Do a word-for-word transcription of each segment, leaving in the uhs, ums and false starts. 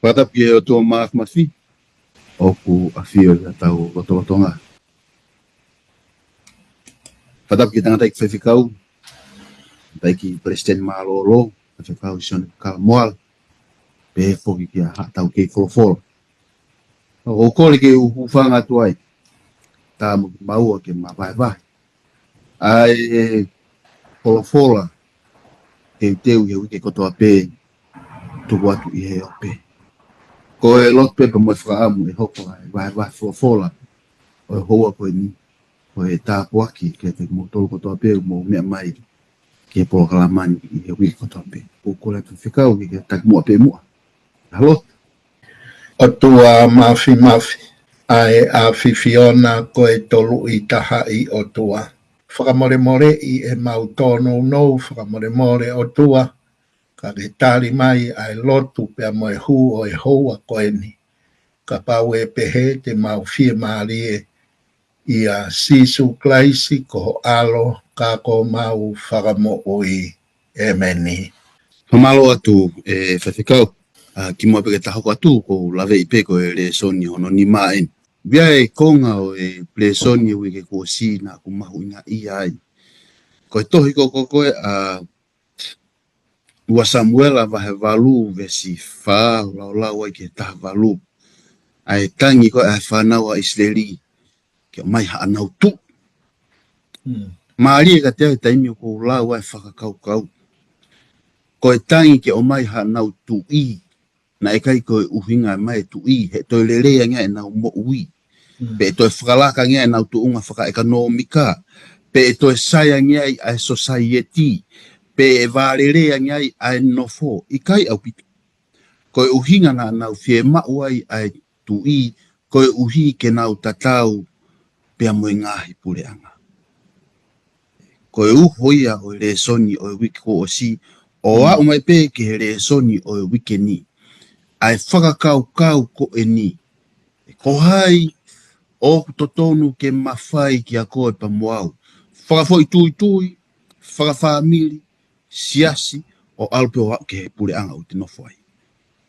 Fakatapu ki he ʻOtua Māfimafi, ʻoku ʻafio ʻi hotau lotolotonga. Fakatapu ki he tangataʻeiki faifekau, tangataʻeiki Palesiteni Mālōlō, faifekau Sione Kalamoala, pehē foki ki haʻatau kei folofola. ʻOku ou kole ke u hūfanga atu ai, tā mo kimaua ke ma vahevahe ʻa e folofola teuteu he uike kotoa pē, tuku atu ʻi he ope. Ko e lotu pē pea mo e fakaʻamu ʻe hoko ʻa e vahevahe folofola ʻo e houa ko eni, ko e tāpuaki kiate kimoutolu kotoa pē ʻoku mou meʻa mai ki he polokalama ni ʻi he uike kotoa pē. ʻOku ou kole atu faifekau ke ke taki muʻa pē muʻa. ʻA e lotu. ʻOtua Māfimafi, ʻa e ʻAfiona ko e Toluʻi Tahaʻi ʻOtua. Fakamolemoleʻi ʻemau tōnounou, fakamolemole ʻOtua, ka ke tali mai ʻa e lotu pea mo e hū ʻo e houa ko eni. Kapau ʻe pehē te mau fiemālie, ʻia Sīsū Kalaisi ko ho ʻAlo ka ko homau Fakamoʻui. ʻĒmeni. Fakamālō atu, ʻe faifekau, ʻa, kimuʻa pē ke ta hoko atu, ʻoku ou laveʻi pē ko e lēsoni hono nima eni. ʻOku ʻi ai e konga ʻo e lēsoni ʻo e uike kuo ʻosi naʻa ku mahuʻingaʻia ai. Ko e tohi ko, ko, ko e, ʻa, ua Samuela vahe valu veesi fā, ʻoku laulau ai ki he taha valu. ʻA e tangi ko ē ʻa e fānau ʻa ʻIsileli, ke ʻomai haʻanau tuʻi. Mm. Mālie kiate au he taimi ʻoku ou lau ai e fakakaukau. Ko e tangi ke ʻomai haʻanau tuʻi, naʻe ʻikai ko e ʻuhinga mai e tuʻi, he toe lelei ange ʻenau moʻui. Mm. Pe toe fakalaka ange ʻenau tuʻunga fakaʻekonōmika. Pe toe sai ange ai ʻa e sōsaieti. Pe vālelei ange ai ʻa e nofo. ʻIkai ʻaupito. Ko e ʻuhinga naʻa nau fiemaʻu ai ʻa e tuʻi, koeʻuhi ke nau tatau pea mo e ngaahi puleʻanga. Ko e uho ia ʻo e lēsoni ʻo e uike kuo ʻosi, ʻo aʻu mai pē ki he lēsoni ʻo e uike ni. ʻA e fakakaukau ko eni. Ko hai ʻoku totonu ke mafai kia koe pea mo au. Fakafoʻituitui, fakafāmili, siasi, ʻo ʻalu pē ʻo aʻu ki he puleʻanga ʻoku te nofo ai.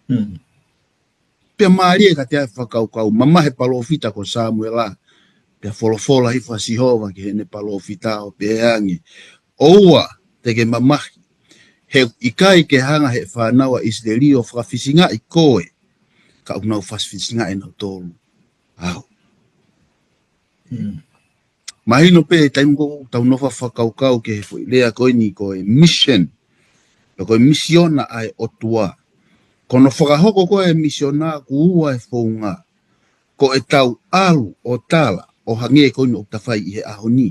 Mm. Pea mālie kiate au e fakakaukau, mamahi e palōfita ko Samuela, pea folofola hifo ʻa Sihova ki heʻene palōfita ʻo pehē ange. ʻOua te ke mamahi, he ʻikai ke hanga he fānau ʻa ʻIsileli ʻo fakafisingaʻi koe, ka ʻoku nau fakafisingaʻi nautolu au. Mm. Mahino pē, taimi ko ē ʻoku tau nofo ʻo fakakaukau ki he foʻi lea ko eni ko e mission. Pe ko e misiona ʻa e ʻOtua. Ko hono fakahoko ko ē e misiona ʻoku ua e founga. Ko ʻetau ʻalu ʻo tala, ʻo hangē ko eni ʻoku ta fai ʻi he ʻaho ni.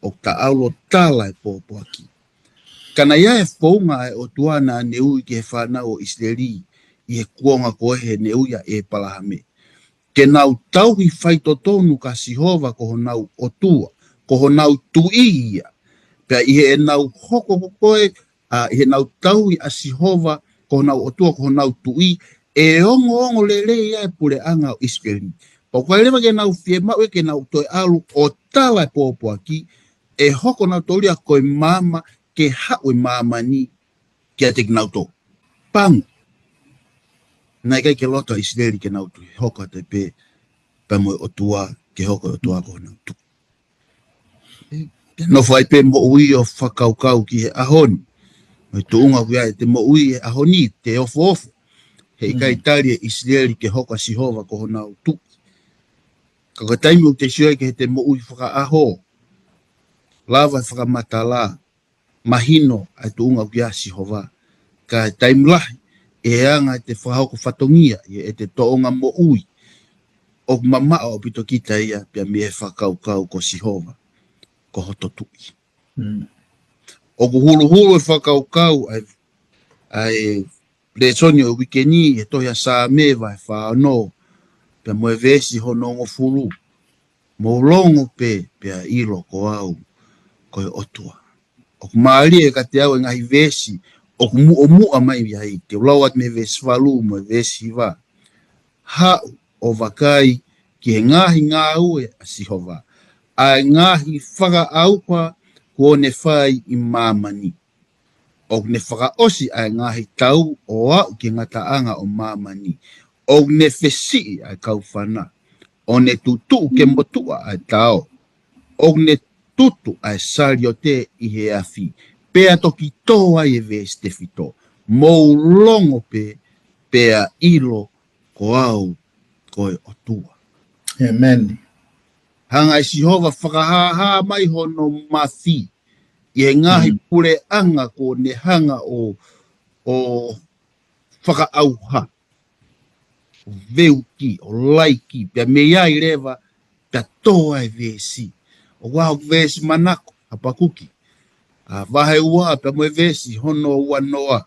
ʻOku ta ʻalu ʻo tala e pōpoaki. Ka naʻe ʻi ai e founga ʻa e ʻOtua naʻa ne ui ki he fānau ʻo ʻIsileli, ʻi he kuonga ko ē heʻene ui ʻa ʻĒpalahame. Ke nau tauhi faitotonu kia Sihova ko honau ʻOtua, ko honau tuʻi ia. Pea ʻi heʻenau hoko ko ē, ʻa, ʻi heʻenau tauhi ʻa Sihova ko honau ʻOtua, ko honau tuʻi, ʻe ongoongo lelei ai e puleʻanga ʻo ʻIsileli. Pea ʻoku ʻikai leva ke nau fiemaʻu ia ke nau toe ʻalu ʻo tala e pōpoaki, ʻe hoko nautolu ia ko e maama ke haʻu e māmani kiate kinautolu. Pango. Naʻe ʻikai ke loto ʻa ʻIsileli ke nau toe hoko atu pē pea mo e ʻOtua, ke hoko e ʻOtua ko honau tuʻi. Te nofo ai pē moʻui ʻo fakakaukau ki he ʻaho ni. Mo e tuʻunga ʻoku ʻi ai ʻete moʻui he ʻaho ni, te ofoofo. He ʻikai tali ʻe ʻIsileli ke hoko ʻa Sihova ko honau tuʻi. Ka ko e taimi ʻoku te sio ai ki heʻete moʻui fakaʻaho, lava e fakamatala, mahino ʻa e tuʻunga ʻoku ʻia Sihova. Ka e taimi lahi, ʻe anga ʻete fakahoko fatongia, ʻi heʻete tōʻonga moʻui, ʻoku mamaʻo ʻaupito kita ia, pea mei he fakakaukau ko Sihova ko hoto tuʻi. Mm. ʻOku huluhulu e fakakaukau ʻa e, ʻa e lēsoni ʻo e uike ni, he tohi ʻa Saame vahe fā ono, pea mo e veesi hono hongofulu. Mou longo pē, pea ʻilo ko au, ko e ʻOtua. ʻOku mālie kiate au e ngaahi veesi ʻoku muʻomuʻa mai ai, te u lau atu mei he veesi valu mo e veesi hiva. Haʻu ʻo vakai ki he ngaahi ngāue ʻa Sihova, ʻa e ngaahi fakaʻauha kuo ne fai ʻi māmani. ʻOku ne fakaʻosi ʻa e ngaahi tau ʻo aʻu ki he ngataʻanga ʻo māmani. ʻOku ne fesiʻi ʻa e kaufana, ʻo ne tutuʻu ke motuʻa ʻa e tao. ʻOku ne tutu ʻa e saliote ʻi he afi, pea toki tō ai e veesi tefito. Mou longo pē, pea ʻilo ko au ko e ʻOtua. ʻĒmeni. Hanga ʻe Sihova fakahāhā mai hono mafi ʻi he ngaahi puleʻanga kuo ne hanga ʻo, ʻo fakaʻauha, ʻo veuki, ʻo laiki, pea mei ai leva, pea tō ai e veesi. ʻOku ʻi ai hoku veesi manako, Hapakuki, ʻa, vahe ua, pea mo e veesi hono uanoa.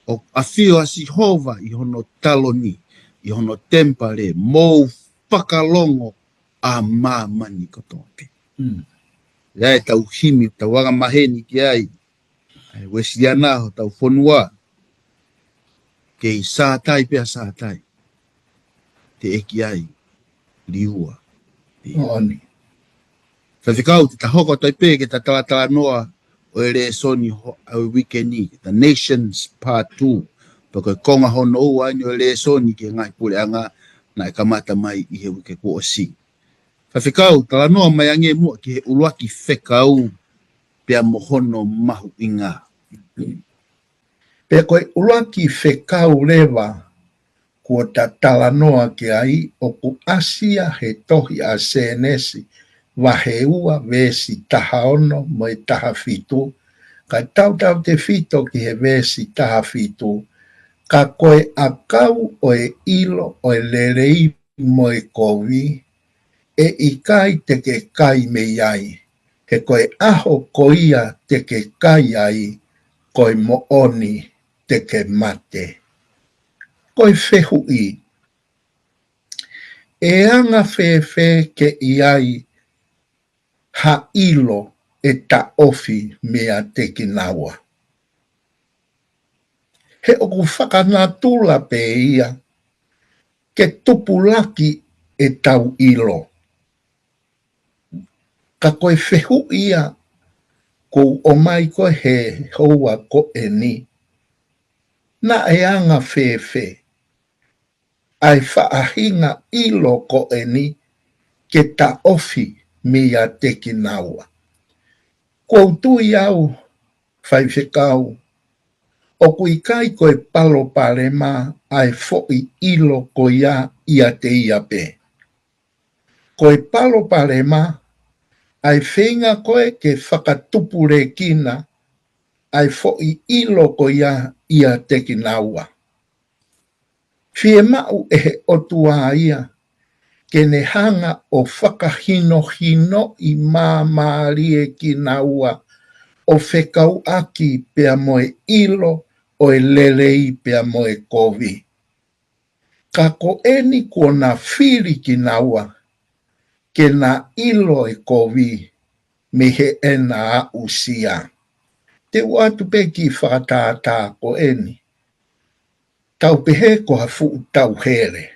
ʻOku ʻafio ʻa Sihova ʻi hono taloni, ʻi hono temipale, mou fakalongo ʻa māmani kotoa pē. ʻI ai ʻetau himi, tau anga maheni ki ai, ʻa e Uēsiliana hotau fonua, kei sātai pea sātai, teʻeki ai liua. Moʻoni. Faifekau, te ta hoko atu ai pē ke ta talatalanoa ʻo e lēsoni ʻo e uike ni, The Nations Part Two. Pea ko e konga hono ua eni ʻo e lēsoni ki he ngaahi puleʻanga naʻe kamata mai ʻi he uike kuo ʻosi. Faifekau, talanoa mai ange muʻa ki he ʻuluaki fekau pea mo hono mahuʻinga. Pea ko e ʻuluaki fekau leva kuo ta talanoa ki ai ʻoku ʻasi ia he tohi ʻa Sēnesi vahe ua veesi taha ono mo e taha fitu, kae tautautefito ki he veesi taha fitu, ka ko e ʻakau ʻo e ʻilo ʻo e lelei mo e kovi, ʻe ʻikai te ke kai mei ai, he ko e ʻaho ko ia te ke kai ai, ko e moʻoni te ke mate. Ko e fehuʻi, ʻe anga fēfē ke ʻi ai ha ʻilo ʻe taʻofi meiate kinaua? He ʻoku fakanatula pē ia ke tupulaki ʻetau ʻilo. Ka ko e fehuʻi ia ʻoku ʻomai ko ē he houa ko eni, naʻe anga fēfē ʻa e faʻahinga ʻilo ko eni ke taʻofi meiate kinaua? ʻOku ou tui au, faifekau, ʻoku ʻikai ko e palopalema ʻa e foʻi ʻilo ko ia ʻiate ia pē. Ko e palopalema ʻa e feinga ko ē ke fakatupulekina ʻa e foʻi ʻilo ko ia ʻiate kinaua. Fiemaʻu ʻe he ʻOtua ia ke ne hanga ʻo fakahinohinoʻi māmālie kinaua ʻo fekauʻaki pea mo e ʻilo ʻo e lelei pea mo e kovi. Ka ko eni kuo na fili kinaua ke na ʻilo e kovi mei heʻena aʻusia. Te u ʻoatu pē kiʻi fakatātā ko eni. Tau pehē ko ha fuʻu tauhele.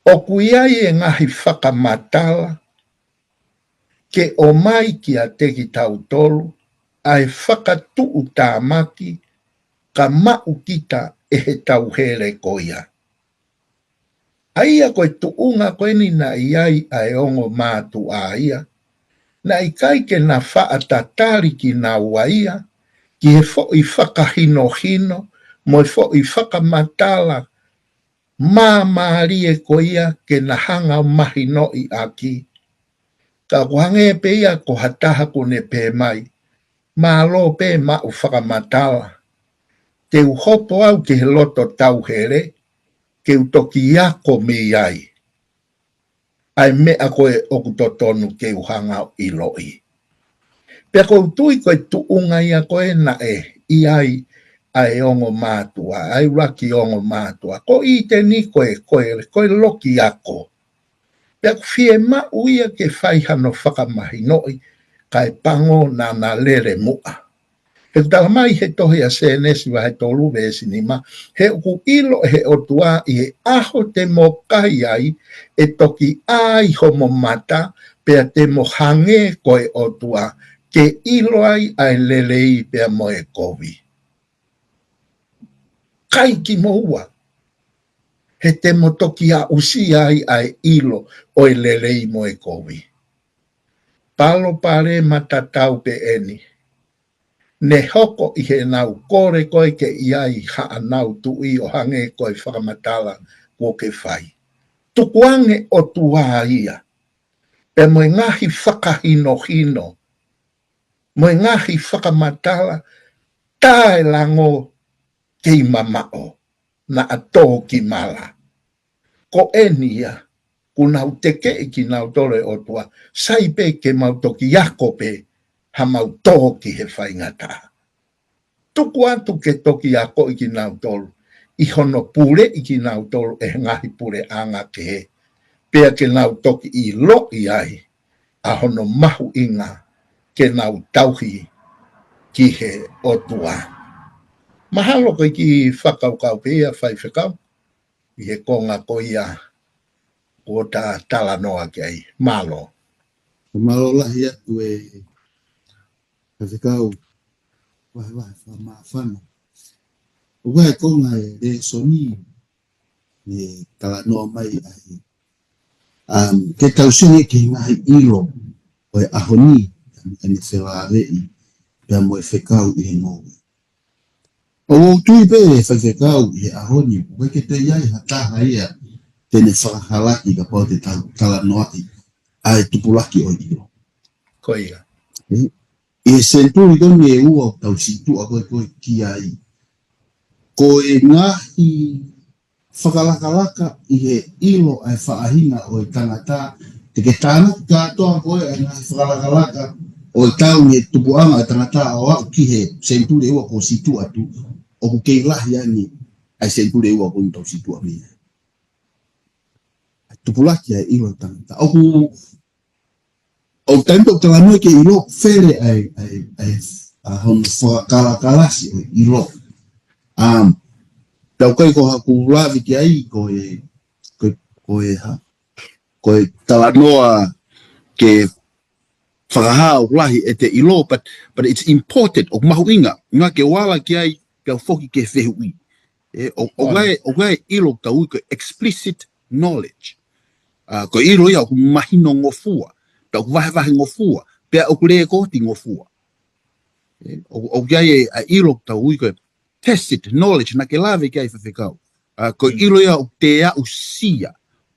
ʻOku ʻi ai e ngaahi fakamatala ke ʻomai kiate kitautolu ʻa e fakatuʻutāmaki ka maʻu kita ʻe he tauhele ko ia. ʻA ia ko e tuʻunga ko eni naʻe ʻi ai ʻa e ongo mātuʻa ia, naʻe ʻikai ke na faʻa tatali kinaua ia ki he foʻi fakahinohino mo e foʻi fakamatala māmālie ko ia ke na hanga ʻo mahinoʻi ʻaki. Ka ʻoku hangē pē ia ko ha taha ʻoku ne pehē mai, mālō pē maʻu fakamatala. Te u hopo au ki he loto tauhele, ke u toki ako mei ai ʻa e meʻa ko ē ʻoku totonu ke u hanga ʻo ʻiloʻi. Pea ʻoku ou tui ko e tuʻunga ia ko ē naʻe ʻi ai ʻa e ongo mātuʻa, ʻa e ʻuluaki ongo mātuʻa. Ko ʻĪteni ko e, ko e, ko e loki ako. Pea ʻoku fiemaʻu ia ke fai hano fakamahinoʻi, kae pango naʻa na lele muʻa. He ʻoku tala mai he tohi ʻa Sēnesi vahe tolu veesi nima, he ʻoku ʻilo ʻe he ʻOtua ʻi he ʻaho te mo kai ai, ʻe toki ʻā ai homo mata, pea te mo hangē ko e ʻOtua, ke ʻilo ai ʻa e lelei pea mo e kovi. Kai kimoua, he te mo toki aʻusia ai ʻa e ʻilo ʻo e lelei mo e kovi. Palopalema tatau pē ʻeni. Ne hoko ʻi heʻenau kole ko ē ke ʻi ai haʻanau tuʻi ʻo hangē ko e fakamatala kuo ke fai. Tukuange ʻOtua ia, pea mo e ngaahi fakahinohino, mo e ngaahi fakamatala taʻelango kei mamaʻo, naʻa tō ki mala. Ko ʻeni ia, kuo nau tekeʻi kinautolu ʻe ʻOtua, sai pē ke mau toki ako pē, ha mau tō ki he faingataʻa. Tuku atu ke toki akoʻi kinautolu, ʻi hono puleʻi kinautolu ʻe he ngaahi puleʻanga kehe, pea ke nau toki ʻiloʻi ai ʻa hono mahuʻinga ke nau tauhi ki he ʻOtua. Mahalo ko e kiʻi fakakaukau pē ia Faifekau, ʻi he konga ko ia kuo ta talanoa ki ai. Mālō. Mālō lahi atu e Faifekau, vahevahe fakamāfana. ʻOku ʻi ai e konga e lēsoni, ne talanoa mai ai. Um, ke tau sio ki he ngaahi ʻilo ʻo e ʻaho ni, ʻa e felāveʻi pea mo e fekau ʻi he ngoue. ʻOku ou tui pē Faifekau ʻi he ʻaho ni, ʻoku ʻikai ke toe ʻi ai ha taha ia te ne fakahalaki kapau te tau talanoaʻi ʻa e tupulaki ʻo e ʻilo. Ko ia. ʻI he senituli ko eni ʻe ua ʻoku tau situʻa ko ē ko ē ki ai, ko e ngaahi fakalakalaka ʻi he ʻilo ʻa e faʻahinga ʻo e tangata, te ke tānaki kātoa ko ē ʻa e ngaahi fakalakalaka ʻo e tau mei he tupuʻanga ʻo e tangata ʻo aʻu ki he senituli ʻe ua kuo situʻa atu, ʻoku kei lahi ange ʻa e senituli ʻe ua ko eni tau situʻa mei ai. Tupulaki ʻa e ʻilo ʻa e tangata. ʻOku, ʻoku taimi ʻoku talanoa ki he ʻilo, fele ʻa e, ʻa e, ʻa e, ʻa hono fakakalakalasi ʻo e ʻilo. Um, tau kai ko haku lavi ki ai, ko e, ko e, ko e ha, ko e talanoa ke fakahā ʻoku lahi ʻete ʻilo, but, but it's important, ʻoku mahuʻinga, ngā ke ʻalu ki ai, pea foki ke fehuʻi. ʻE, ʻo, ʻoku ʻi ai, ʻoku ʻi ai ʻilo tau ui ko e explicit knowledge. ʻA, ko e ʻilo ia ʻoku mahino ngofua, pea ʻoku vahevahe ngofua, pea ʻoku lēkooti ngofua. ʻE, ʻo, ʻoku ʻi ai e, ʻa e ʻilo tau ui ko e tacit knowledge, naʻa ke lave ki ai Faifekau. ʻA, ko e ʻilo ia ʻoku te aʻusia,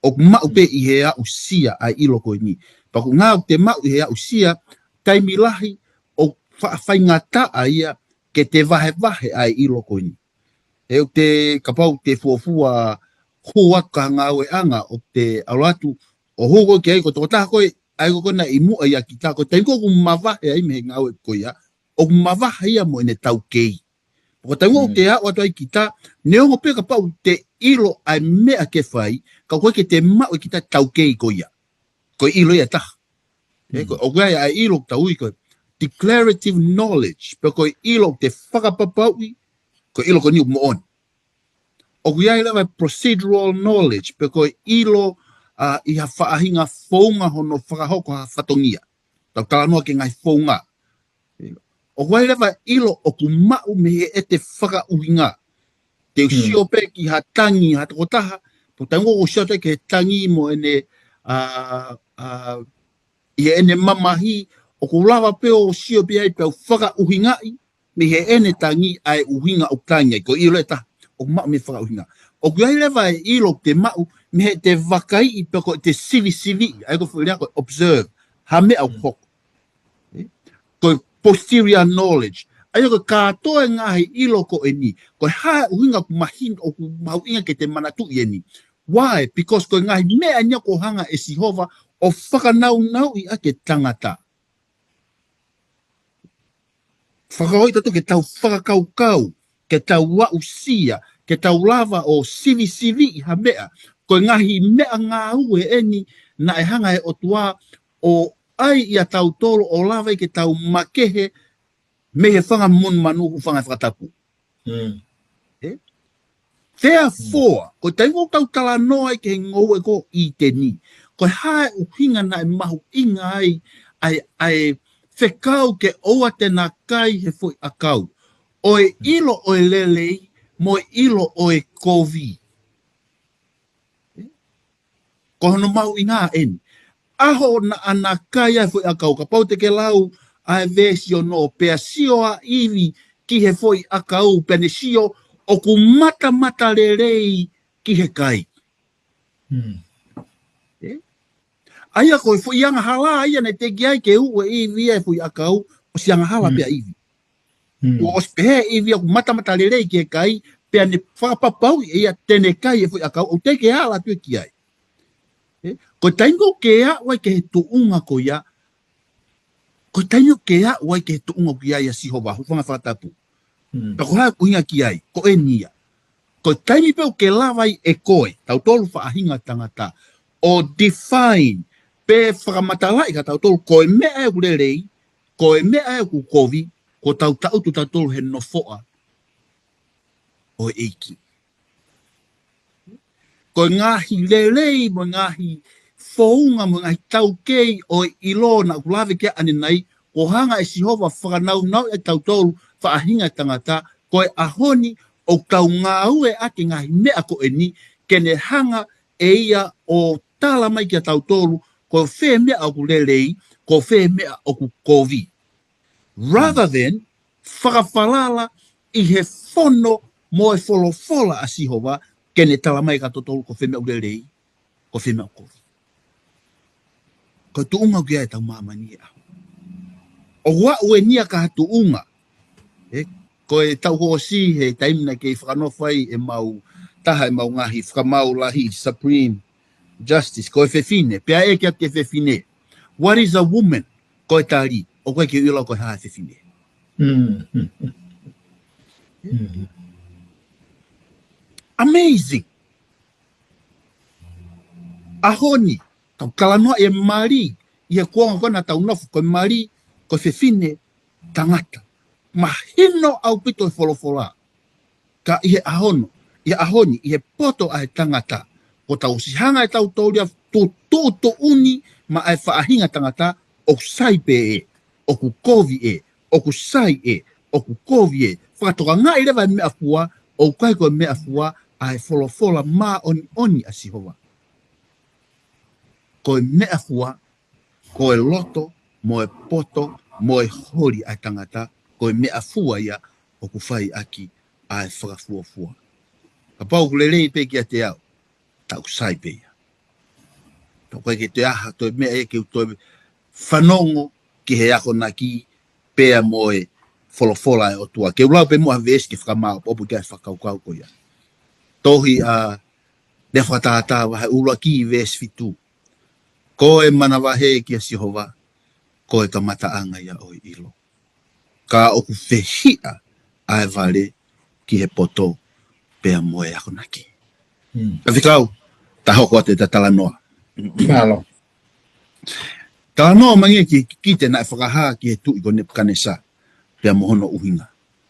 ʻoku maʻu pē ʻi he aʻusia ʻa e ʻilo ko eni. Pea ko e ngā ʻoku te maʻu ʻi he aʻusia, taimi lahi ʻoku fa-, faingataʻa ia ke te vahevahe ʻa e ʻilo ko eni. ʻE ʻoku te kapau te fuofua hū atu ki ha ngāueʻanga ʻoku te ʻalu atu, ʻo hū ko ē ki ai ko e tokotaha ko ē, ʻa ia ko ē naʻe ʻi muʻa ʻia kita, ko e taimi ko ē ʻoku mavahe ai mei he ngāue ko ia, ʻoku mavahe ia mo ʻene taukei. Ko e taimi ko ē ʻoku te aʻu atu ai kita, neongo pē kapau te ʻilo ʻa e meʻa ke fai, ka ʻoku ʻikai ke te maʻu ʻe kita taukei ko ia. Ko e ʻilo ia ʻe taha. ʻE, ko, ʻoku ʻi ai ʻa e ʻilo tau ui ko e declarative knowledge, pe ko e ʻilo ʻoku te fakapapauʻi, ko e ʻilo ko eni ʻoku moʻoni. ʻOku ʻi ai leva e procedural knowledge, pe ko e ʻilo, ʻa, ʻi ha faʻahinga founga hono fakahoko ha fatongia. Tau talanoa ki he ngaahi founga. ʻOku ʻi ai leva e ʻilo ʻoku maʻu mei heʻete fakaʻuhinga. Te u sio pē ki ha tangi ha tokotaha, pe ko e tangi ʻoku ou sio atu ki he tangi mo ʻene, ʻa, ʻa, ʻi heʻene mamahi, ʻoku ou lava pē ʻo sio pē ai pea u fakaʻuhingaʻi, mei heʻene tangi ʻa e ʻuhinga ʻoku tangi ai, ko e ʻilo ʻe taha, ʻoku maʻu mei he fakaʻuhinga. ʻOku ʻi ai leva e ʻilo ʻoku te maʻu, mei heʻete vakaiʻi pe ko ʻete sivisiviʻi, ʻa ia ko e foʻi lea ko e observe, ha meʻa ʻoku hoko. ʻE? Ko e posterior knowledge. ʻA ia ko e kātoa e ngaahi ʻilo ko eni, ko e hā e ʻuhinga ʻoku mahino, ʻoku mahuʻinga ke te manatuʻi eni. Why? Because ko e ngaahi meʻa eni ia ʻoku hanga ʻe Sihova ʻo fakanaunauʻi ʻaki e tangata. Fakahoko ʻe tautolu ke tau fakakaukau, ke tau aʻusia, ke tau lava ʻo sivisiviʻi ha meʻa. Ko e ngaahi meʻangāue eni naʻe hanga ʻe he ʻOtua ʻo ʻai ʻia tautolu ʻo lava ai ke tau makehe mei he fanga monumanu, fanga fakatapu. ʻE? Therefore, ko e taimi ʻoku tau talanoa ai ki he ngoue ko ʻĪteni, ko e hā e ʻuhinga naʻe mahuʻinga ai, ʻa e, ʻa e fekau ke ʻoua te na kai he foʻi ʻakau ʻo e ʻilo ʻo e lelei mo e ʻilo ʻo e kovi. Ko hono mahuʻinga eni. ʻAho naʻa na kai ai e foʻi ʻakau, kapau te ke lau ʻa e veesi ono, pea sio ʻa ʻIvi ki he foʻi ʻakau, pea ne sio ʻoku matamata lelei ki he kai. ʻE? ʻA ia ko e foʻi angahala ia naʻe teʻeki ai ke uʻu ʻe ʻIvi ia e foʻi ʻakau, ʻosi angahala pē ʻa ʻIvi. ʻOsi pehē ʻe ʻIvi ʻoku matamata lelei ki he kai, pea ne fakapapauʻi ʻe ia te ne kai e foʻi ʻakau, ʻoku teʻeki ke ala atu ia ki ai. ʻE? Ko e taimi ʻoku ke aʻu ai ki he tuʻunga ko ia, ko e taimi ʻoku ke aʻu ai ki he tuʻunga ko ia ʻia Sihova, hūfanga he fakatapu. Pea ko e hā ʻoku ʻuhinga ki ai, ko eni ia. Ko e taimi pē ʻoku ke lava ai ʻe koe, tautolu faʻahinga tangata, ʻo define, pe fakamatalaʻi kia tautolu, ko e meʻa ē ʻoku lelei, ko e meʻa ē ʻoku kovi, ko ʻetau taʻutu tautolu he nofoʻa ʻo e ʻEiki. Ko e ngaahi lelei, mo e ngaahi founga, mo e ngaahi taukei ʻo e ʻilo naʻa ku lave ki ai ʻanenai, kuo hanga ʻe Sihova ʻo fakanaunauʻi ʻa tautolu faʻahinga tangata, ko e ʻaho ni ʻoku tau ngāueʻaki e ngaahi meʻa ko eni, ke ne hanga ʻe ia ʻo tala mai kia tautolu, ko fē meʻa ʻoku lelei, ko fē meʻa ʻoku kovi. Rather than fakafalala ʻi he fono mo e folofola ʻa Sihova, ke ne tala mai kia tautolu ko fē meʻa ʻoku lelei, ko fē meʻa ʻoku kovi. Ko e tuʻunga ʻoku ʻi ai ʻetau māmani ʻi he ʻaho. ʻOku aʻu eni ia ki ha tuʻunga. ʻE, ko e taʻu kuo ʻosi he taimi naʻe kei fakanofo ai ʻemau taha ʻemau ngaahi fakamaau lahi, Supreme Justice, ko e fefine, pea ʻeke atu ki he fefine, "What is a woman?" Ko e tali, ʻoku ʻikai ke u ʻilo ko e hā e fefine. Amazing. ʻAho ni, tau talanoa ʻi he mali, ʻi he kuonga ko ē naʻa tau nofo, ko e mali, ko e fefine, tangata. Mahino ʻaupito e folofola. Ka ʻi he ʻaho ni, ʻi he ʻaho ni, ʻi he poto ʻa e tangata, kuo tau ʻosi hanga ʻe tautolu ia ʻo tuʻutuʻuni maʻa e faʻahinga tangata, ʻoku sai pē ē, ʻoku kovi ē, ʻoku sai ē, ʻoku kovi ē. Fakatokangaʻi leva e meʻafua, ʻoku ʻikai ko e meʻafua ʻa e folofola māʻoniʻoni ʻa Sihova. Ko e meʻafua, ko e loto, mo e poto, mo e holi ʻa e tangata, ko e meʻafua ia ʻoku fai ʻaki ʻa e fakafuofua. Kapau ʻoku lelei pē kiate au, ta ʻoku sai pē ia. Ta ʻoku ʻikai ke toe ʻi ai ha toe meʻa ia ke u toe fanongo ki he akonaki pea mo e folofola ʻa e ʻOtua. Ke u lau pē muʻa ha veesi ke fakamāʻopoʻopo ki ai e fakakaukau ko ia. Tohi ʻa Lea Fakatātā vahe ʻuluaki veesi fitu. Ko e manavahē kia Sihova, ko e kamataʻanga ia ʻo e ʻilo. Ka ʻoku fehiʻa ʻa e vale ki he poto pea mo e akonaki. Ka fekau, ta hoko atu ʻeta talanoa. Mālō. Talanoa mai angē ki he kikite naʻe fakahā ki he tuʻi ko Nepukanesa, pea mo hono ʻuhinga.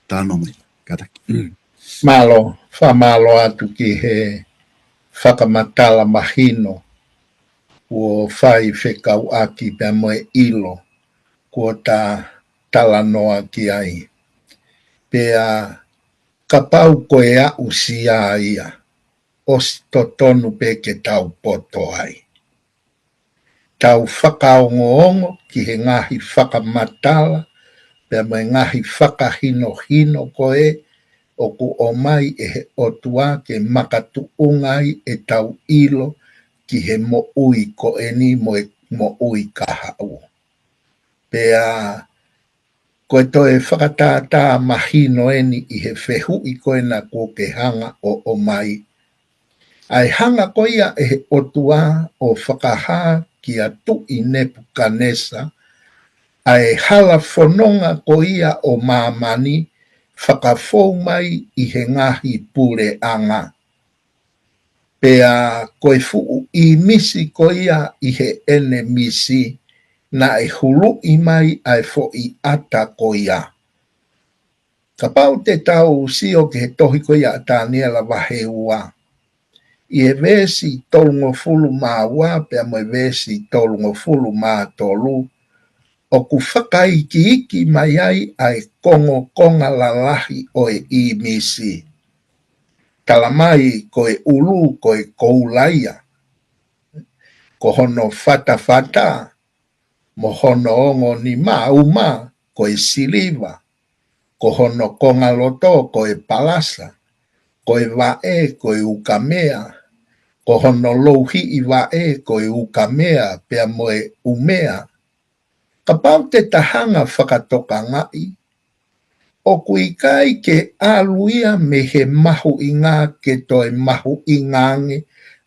Talanoa mai, kātaki. Mālō, fakamālō atu ki he fakamatala mahino, kuo fai fekauʻaki pea mo e ʻilo, kuo ta talanoa ki ai. Pea kapau ko e aʻusia ia, ʻosi totonu pē ke tau poto ai. Tau fakaongoongo ki he ngaahi fakamatala, pea mo e ngaahi fakahinohino ko ē ʻoku ʻomai ʻe he ʻOtua ke makatuʻunga ai ʻetau ʻilo ki he moʻui ko eni mo e moʻui kahaʻu. Pea ko e toe fakatātā mahino eni ʻi he fehuʻi ko ena kuo ke hanga ʻo ʻomai. ʻA e hanga ko ia ʻe he ʻOtua ʻo fakahā kia Tuʻi Nepukanesa, ʻa e hala fononga ko ia ʻo māmani fakafou mai ʻi he ngaahi puleʻanga. Pea ko e fuʻu ʻīmisi ko ia ʻi heʻene misi, naʻe huluʻi mai ʻa e foʻi ʻata ko ia. Kapau te tau sio ki he tohi ko ia ʻa Taniela vahe ua, ʻi he veesi tolungofulu mā ua pea mo e veesi tolungofulu mā tolu, ʻoku fakaikiiki mai ai ʻa e kongokonga lalahi ʻo e ʻīmisi. Tala mai ko e ʻulu ko e koula ia, ko hono fatafata mo hono ongo nima uma ko e siliva, ko hono konga loto ko e palasa, ko e vaʻe ko e ukamea, ko hono louhiʻi vaʻe ko e ukamea pea mo e ʻumea. Kapau te ta hanga fakatokangaʻi, ʻoku ʻikai ke ʻalu ia mei he mahuʻinga ke toe mahuʻinga ange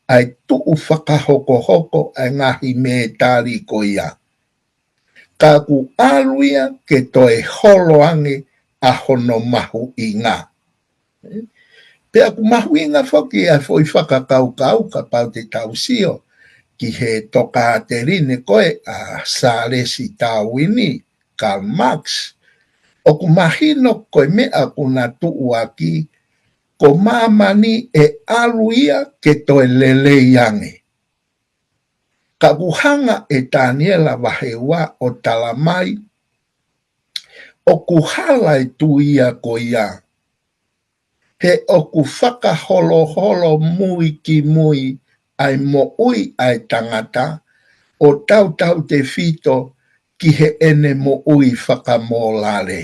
ʻa e tuʻu fakahokohoko ʻa e ngaahi mētali ko ia. Ka ʻoku ʻalu ia ke toe holo ange ʻa hono mahuʻinga. Pea ʻoku mahuʻinga foki ʻa e foʻi fakakaukau kapau te tau sio ki he tokāteline ko ē ʻa Sālesi Tāuini, Karl Marx. ʻOku mahino ko e meʻa ʻoku na tuʻuaki, ko māmani ʻe ʻalu ia ke toe lelei ange. Ka ʻoku hanga ʻe Taniela vahe ua ʻo tala mai, ʻoku hala e tui ia ko ia. He ʻoku fakaholoholo mui ki mui ʻa e moʻui ʻa e tangata ʻo tautautefito ki heʻene moʻui fakamōlale.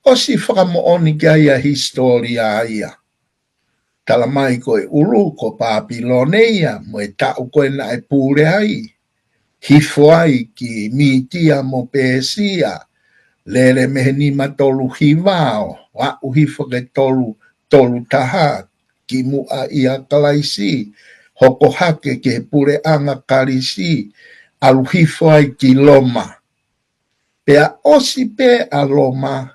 ʻOsi fakamoʻoni ki ai ʻa e hisitōlia ia. Tala mai ko e ʻulu ko Pāpilone ia mo e taʻu ko ē naʻe pule ai. Hifo ai ki Mītia mo Pēsia, lele mei he nima tolu hiva ʻo aʻu hifo ki he tolu tolu taha kimuʻa ʻia Kalaisi, hoko hake ki he puleʻanga Kalisi, ʻalu hifo ai ki Loma. Pea ʻosi pē ʻa Loma,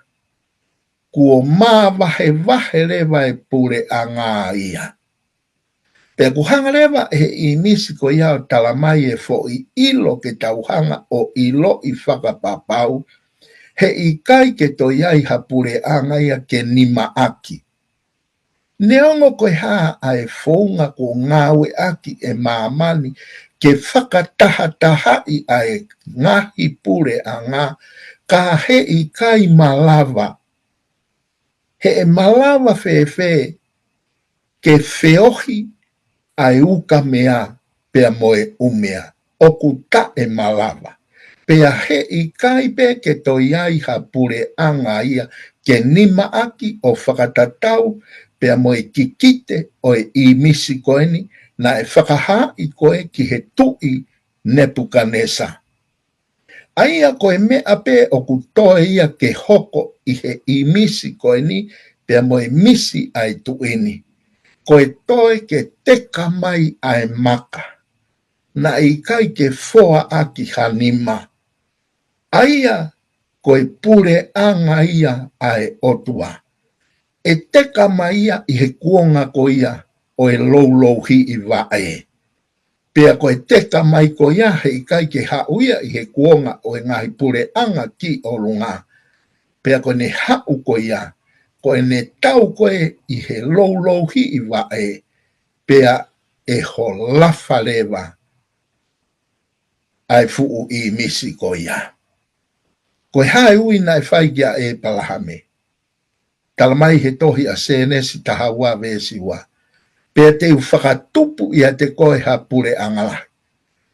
kuo māvahevahe leva e puleʻanga ia. Pea ʻoku hanga leva ʻe he ʻīmisi ko ia ʻo tala mai e foʻi ʻilo ke tau hanga ʻo ʻiloʻi fakapapau, he ʻikai ke toe ʻi ai ha puleʻanga ia ke nimaʻaki. Neongo ko e hā ʻa e founga kuo ngāueʻaki ʻe māmani ke fakatahatahaʻi ʻa e ngaahi puleʻanga, ka he ʻikai malava. He ʻe malava fēfē ke feohi ʻa e ukamea pea mo e ʻumea? ʻOku taʻemalava. Pea he ʻikai pē ke toe ʻi ai ha puleʻanga ia ke nimaʻaki ʻo fakatatau pea mo e kikite ʻo e ʻīmisi ko eni naʻe fakahaaʻi ko ē ki he tuʻi Nepukanesa. ʻA ia ko e meʻa pē ʻoku toe ia ke hoko ʻi he ʻīmisi ko eni pea mo e misi ʻa e tuʻi ni, ko e toe ke teka mai ʻa e maka. Naʻe ʻikai ke foaʻaki ha nima. ʻA ia ko e puleʻanga ia ʻa e ʻOtua. ʻE teka mai ia ʻi he kuonga ko ia ʻo e loulouhiʻi vaʻe. Pea ko e teka mai ko ia he ʻikai ke haʻu ia ʻi he kuonga ʻo e ngaahi puleʻanga ki ʻolunga. Pea ko ʻene haʻu ko ia, ko ʻene tau ko ē ʻi he loulouhiʻi vaʻe, pea ʻe holofa leva ʻa e fuʻu ʻīmisi ko ia. Ko e hā e ui naʻe fai kia ʻEpalahame? Tala mai he tohi ʻa Sēnesi taha ua veesi ua. Pea te u fakatupu ʻiate koe ha puleʻanga lahi.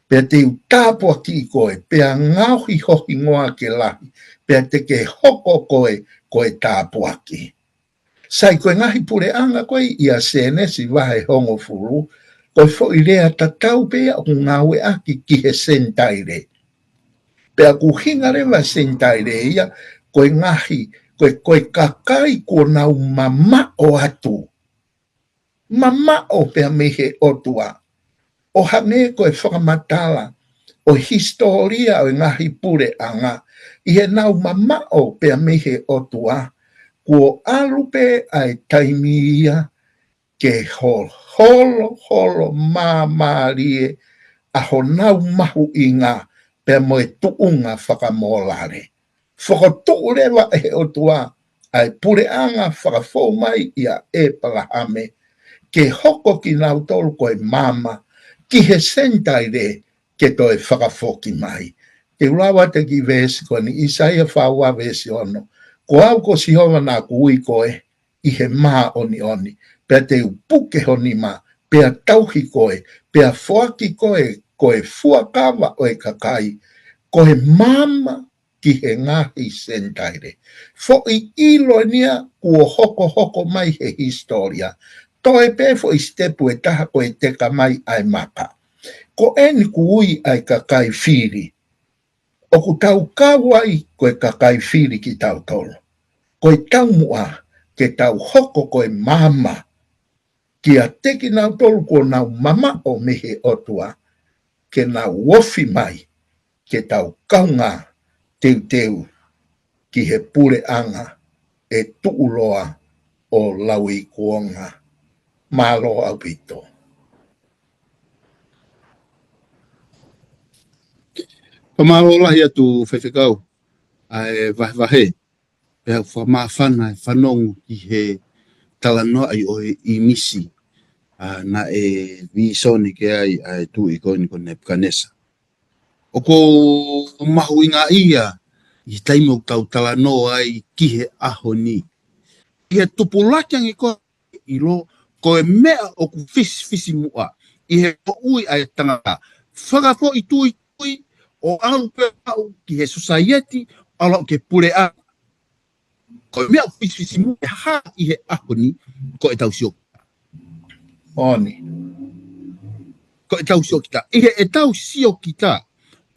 Pea te u tāpuakiʻi koe, pea ngaohi ho hingoa ke lahi, pea te ke hoko koe ko e tāpuaki. Sai, ko e ngaahi puleʻanga ko ē ʻia Sēnesi vahe hongofulu, ko e foʻi lea tatau pē ia ʻoku ngāueʻaki ki he Senitaile. Pea ʻoku ʻuhinga leva Senitaile ia, ko e ngaahi, ko e, ko e kakai kuo nau mamaʻo atu. Mamaʻo pea mei he ʻOtua. ʻO hangē ko e fakamatala ʻo e hisitōlia ʻo e ngaahi puleʻanga, ʻi heʻenau mamaʻo pea mei he ʻOtua, kuo ʻalu pē ʻa e taimi ia ke ho-, holoholo māmālie ʻa honau mahuʻinga pea mo e tuʻunga fakamōlale. Fokotuʻu leva ʻe he ʻOtua ʻa e puleʻanga fakafou mai ʻia ʻEpalahame, ke hoko kinautolu ko e maama ki he Senitaile ke toe fakafoki mai. Te u lau atu e kiʻi veesi ko eni, ʻAisea fā ua veesi ono. Ko au ko Sihova naʻa ku ui koe ʻi he māʻoniʻoni, pea te u puke ho nima, pea tauhi koe, pea foaki koe ko e fuakava ʻo e kakai, ko e maama ki he ngaahi Senitaile. Foʻi ʻilo eni ia kuo hokohoko mai he hisitōlia. Toe pē foʻi sitepu ʻe taha ko e teka mai ʻa e maka. Ko eni kuo ui ʻa e kakai fili. ʻOku tau kau ai ko e kakai fili kitautolu. Ko e taumuʻa ke tau hoko ko e maama kiate kinautolu kuo nau mamaʻo mei he ʻOtua, ke nau ofi mai, ke tau kaungā teuteu ki he puleʻanga ʻe tuʻuloa ʻo lauikuonga. Mālō ʻaupito. Fakamālō lahi atu Faifekau, ʻa e vahevahe, pea fakamāfana e fanongo ki he talanoaʻi ʻo e ʻīmisi, ʻa, naʻe vīsone ki ai ʻa e tuʻi ko eni ko Nepukanesa. ʻOku mahuʻinga ia ʻi he taimi ʻoku tau talanoa ai ki he ʻaho ni. ʻI he tupulaki ange ko ē ʻilo, ko e meʻa ʻoku fisifisimuʻa ʻi he moʻui ʻa e tangata. Fakafoʻituitui ʻo ʻalu pē ʻo aʻu ki he sōsaieti, ʻalu ki he puleʻanga. Ko e meʻa ʻoku fisifisimuʻa ʻe hā ʻi he ʻaho ni, ko ʻetau sio. ʻOni. Ko ʻetau siokita. ʻI heʻetau siokita,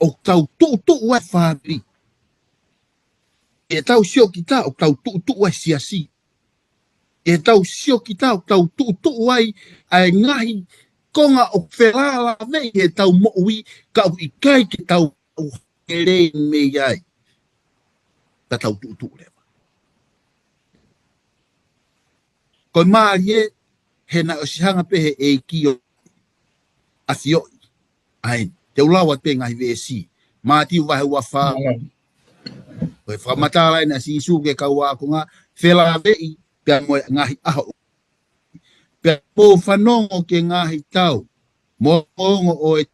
ʻoku tau tuʻutuʻu ai fāmili. ʻI heʻetau siokita, ʻoku tau tuʻutuʻu ai siasi. ʻI heʻetau siokita, ʻoku tau tuʻutuʻu ai ʻa e ngaahi konga ʻoku felāveʻi ʻi heʻetau moʻui, ka ʻoku ʻikai ke tau ʻauhele mei ai. Ka tau tuʻutuʻu leva. Ko e mālie, he naʻe ʻosi hanga pē he ʻEiki ʻo ʻafioʻi. ʻA eni, te u lau atu pē ngaahi veesi. Mātiu vahe ua fā. Ko e fakamatala eni ʻa Sīsū ki he kau ākonga, felāveʻi pea mo e ngaahi ʻaho. Pea mou fanongo ki he ngaahi tau, mo e ongo ʻo e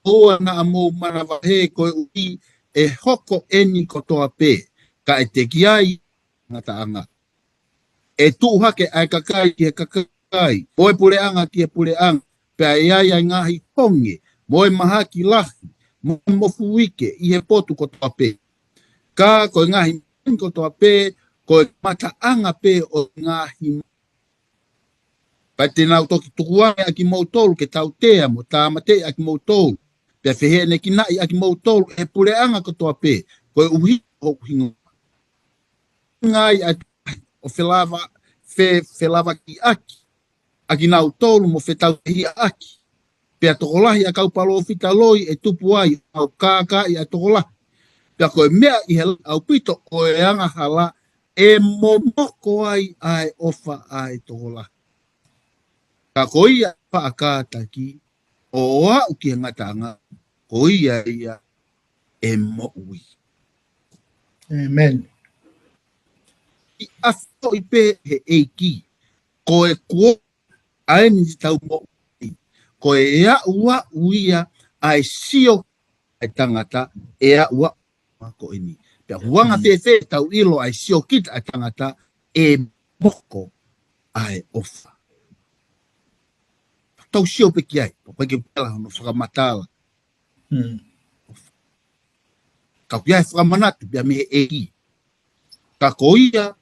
ʻOua naʻa mou manavahē koeʻuhi ʻe hoko eni kotoa pē, ka ʻe teʻeki ai ngataʻanga. ʻE tuʻu hake ʻa e kakai ki he kakai, mo e puleʻanga ki he puleʻanga, pea ʻe ʻi ai ʻa e ngaahi honge, mo e mahaki lahi, mo e mofuike ʻi he potu kotoa pē. Ka ko e ngaahi mani kotoa pē, ko e mataʻanga pē ʻo e ngaahi Pea te nau toki tukuange ʻa kimoutolu ke tautea mo tāmateʻi ʻa kimoutolu. Pea fehiʻanekinaʻi ʻa kimoutolu ʻe he puleʻanga kotoa pē, koeʻuhi ko hoku hingoa. Ngaahi ʻa ʻo felava, fe, felavakiʻaki ʻa kinautolu mo fetauhiʻaʻaki. Pea tokolahi ʻa e kau palōfita loi ʻe tupu ai, ʻo kākaaʻi ʻa e tokolahi. Pea ko e meʻa ʻi he lahi ʻaupito ʻo e angahala ʻe momoko ai ʻa e ʻofa ʻa e tokolahi. Ka ko ia ʻe faʻa kātaki ʻo aʻu ki he ngataʻanga, ko ia ia ʻe moʻui. ʻĒmeni. ʻI ʻafiʻoʻi pē he ʻEiki, ko e kuo ʻa eni te tau moʻui. Ko e aʻuaʻu ia ʻa e sio ʻa e tangata ʻe aʻuaʻu ko eni. Pea huanga fēfē tau ʻilo ʻa e siokita ʻa e tangata ʻe moko ʻa e ʻofa. Tau sio pē ki ai, pea ko e ke pela hono fakamatala. Ka ʻoku ʻi ai e fakamanatu pea mei he ʻEiki. Ka ko ia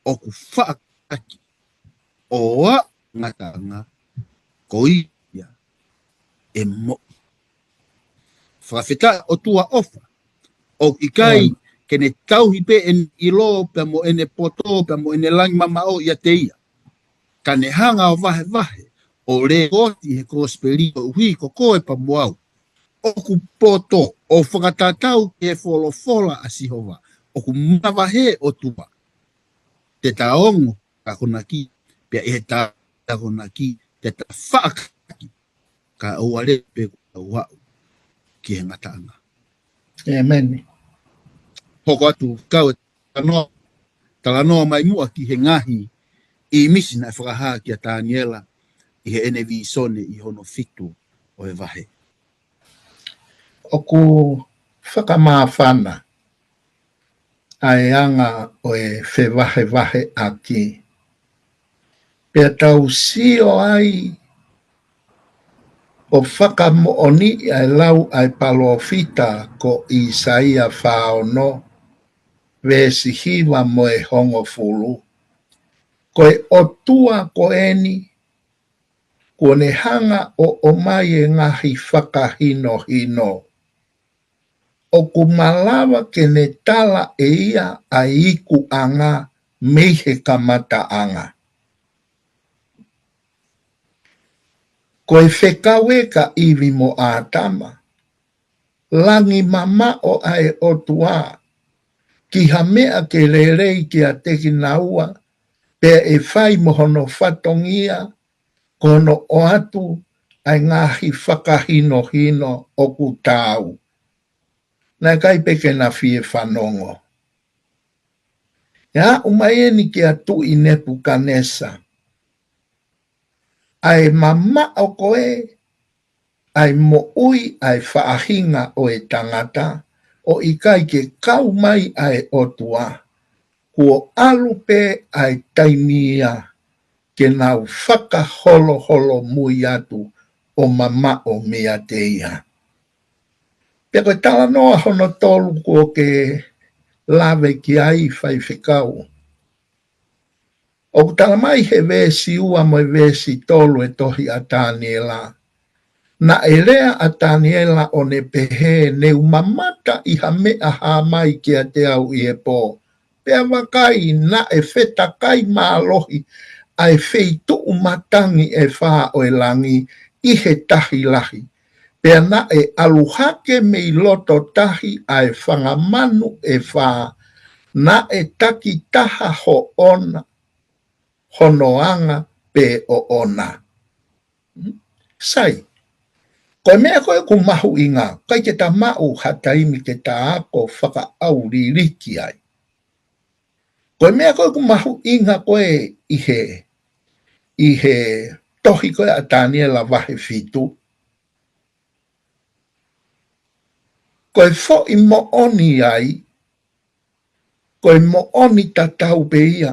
ʻoku faʻa kātaki ʻo aʻu ngataʻanga, ko ia ʻe moʻui. Fakafetaʻi ʻOtua ʻofa, ʻoku ʻikai ke ne tauhi pē ʻene ʻilo pea mo ʻene poto pea mo ʻene langi mamaʻo ʻiate ia. Ka ne hanga ʻo vahevahe ʻo lēkooti he kosipeli koeʻuhi ko koe pea mo au. ʻOku poto ʻo fakatatau ki he folofola ʻa Sihova. ʻOku manavahē ʻOtua. Te ta ongo akonaki, pea ʻi he ta akonaki, te ta faʻa kātaki, kae ʻoua leva pē kuo tau aʻu ki he ngataʻanga. ʻĒmeni. Hoko atu kau e talanoa, talanoa mai muʻa ki he ngaahi ʻīmisi naʻe fakahā kia Taniela ʻi heʻene vīsone ʻi hono fitu ʻo e vahe. ʻOku fakamāfana ʻa e anga ʻo e fevahevaheʻaki. Pea tau sio ai ʻo fakamoʻoniʻi ʻa e lau ʻa e palōfita ko ʻĪsaia fā ono, veesi hiva mo e hongofulu. Ko e ʻOtua ko eni, kuo ne hanga ʻo ʻomai e ngaahi fakahinohino. ʻOku malava ke ne tala ʻe ia ʻa e ikuʻanga mei he kamataʻanga. Ko e fekau ē kia ʻIvi mo ʻĀtama. Langi mamaʻo ʻa e ʻOtua ki ha meʻa ke lelei kiate kinaua, pea ʻe fai mo hono fatongia, ko hono ʻoatu ʻa e ngaahi fakahinohino ʻoku taau. Naʻe ʻikai pē ke na fie fanongo. ʻE aʻu mai eni kia Tuʻi Nepukanesa. ʻA e mamaʻo ko ē, ʻa e moʻui ʻa e faʻahinga ʻo e tangata, ʻo ʻikai ke kau mai ʻa e ʻOtua, kuo ʻalu pē ʻa e taimi ia ke nau fakaholoholomui atu ʻo mamaʻo meiate ia. Pea ko e talanoa hono tolu kuo ke lave ki ai, faifekau. ʻOku tala mai he veesi ua mo e veesi tolu e tohi ʻa Taniela. Naʻe lea ʻa Taniela ʻo ne pehē, ne u mamata ʻi ha meʻa hā mai kiate au ʻi he pō. Pea vakai, naʻe fetakai mālohi ʻa e feituʻu matangi ʻe fā ʻo e langi ʻi he tahi lahi. Pea naʻe ʻalu hake mei loto tahi ʻa e fanga manu ʻe fā, naʻe takitaha hoʻona, hono anga pē ʻoʻona. Sai, ko e meʻa ko ē ʻoku mahuʻinga, ʻikai ke ta maʻu ha taimi ke ta ako fakaʻauliliki ai. Ko e meʻa ko ē ʻoku mahuʻinga ko ē ʻi he, ʻi he tohi ko ē ʻa Taniela vahe fitu. Ko e foʻi moʻoni ai, ko e moʻoni tatau pē ia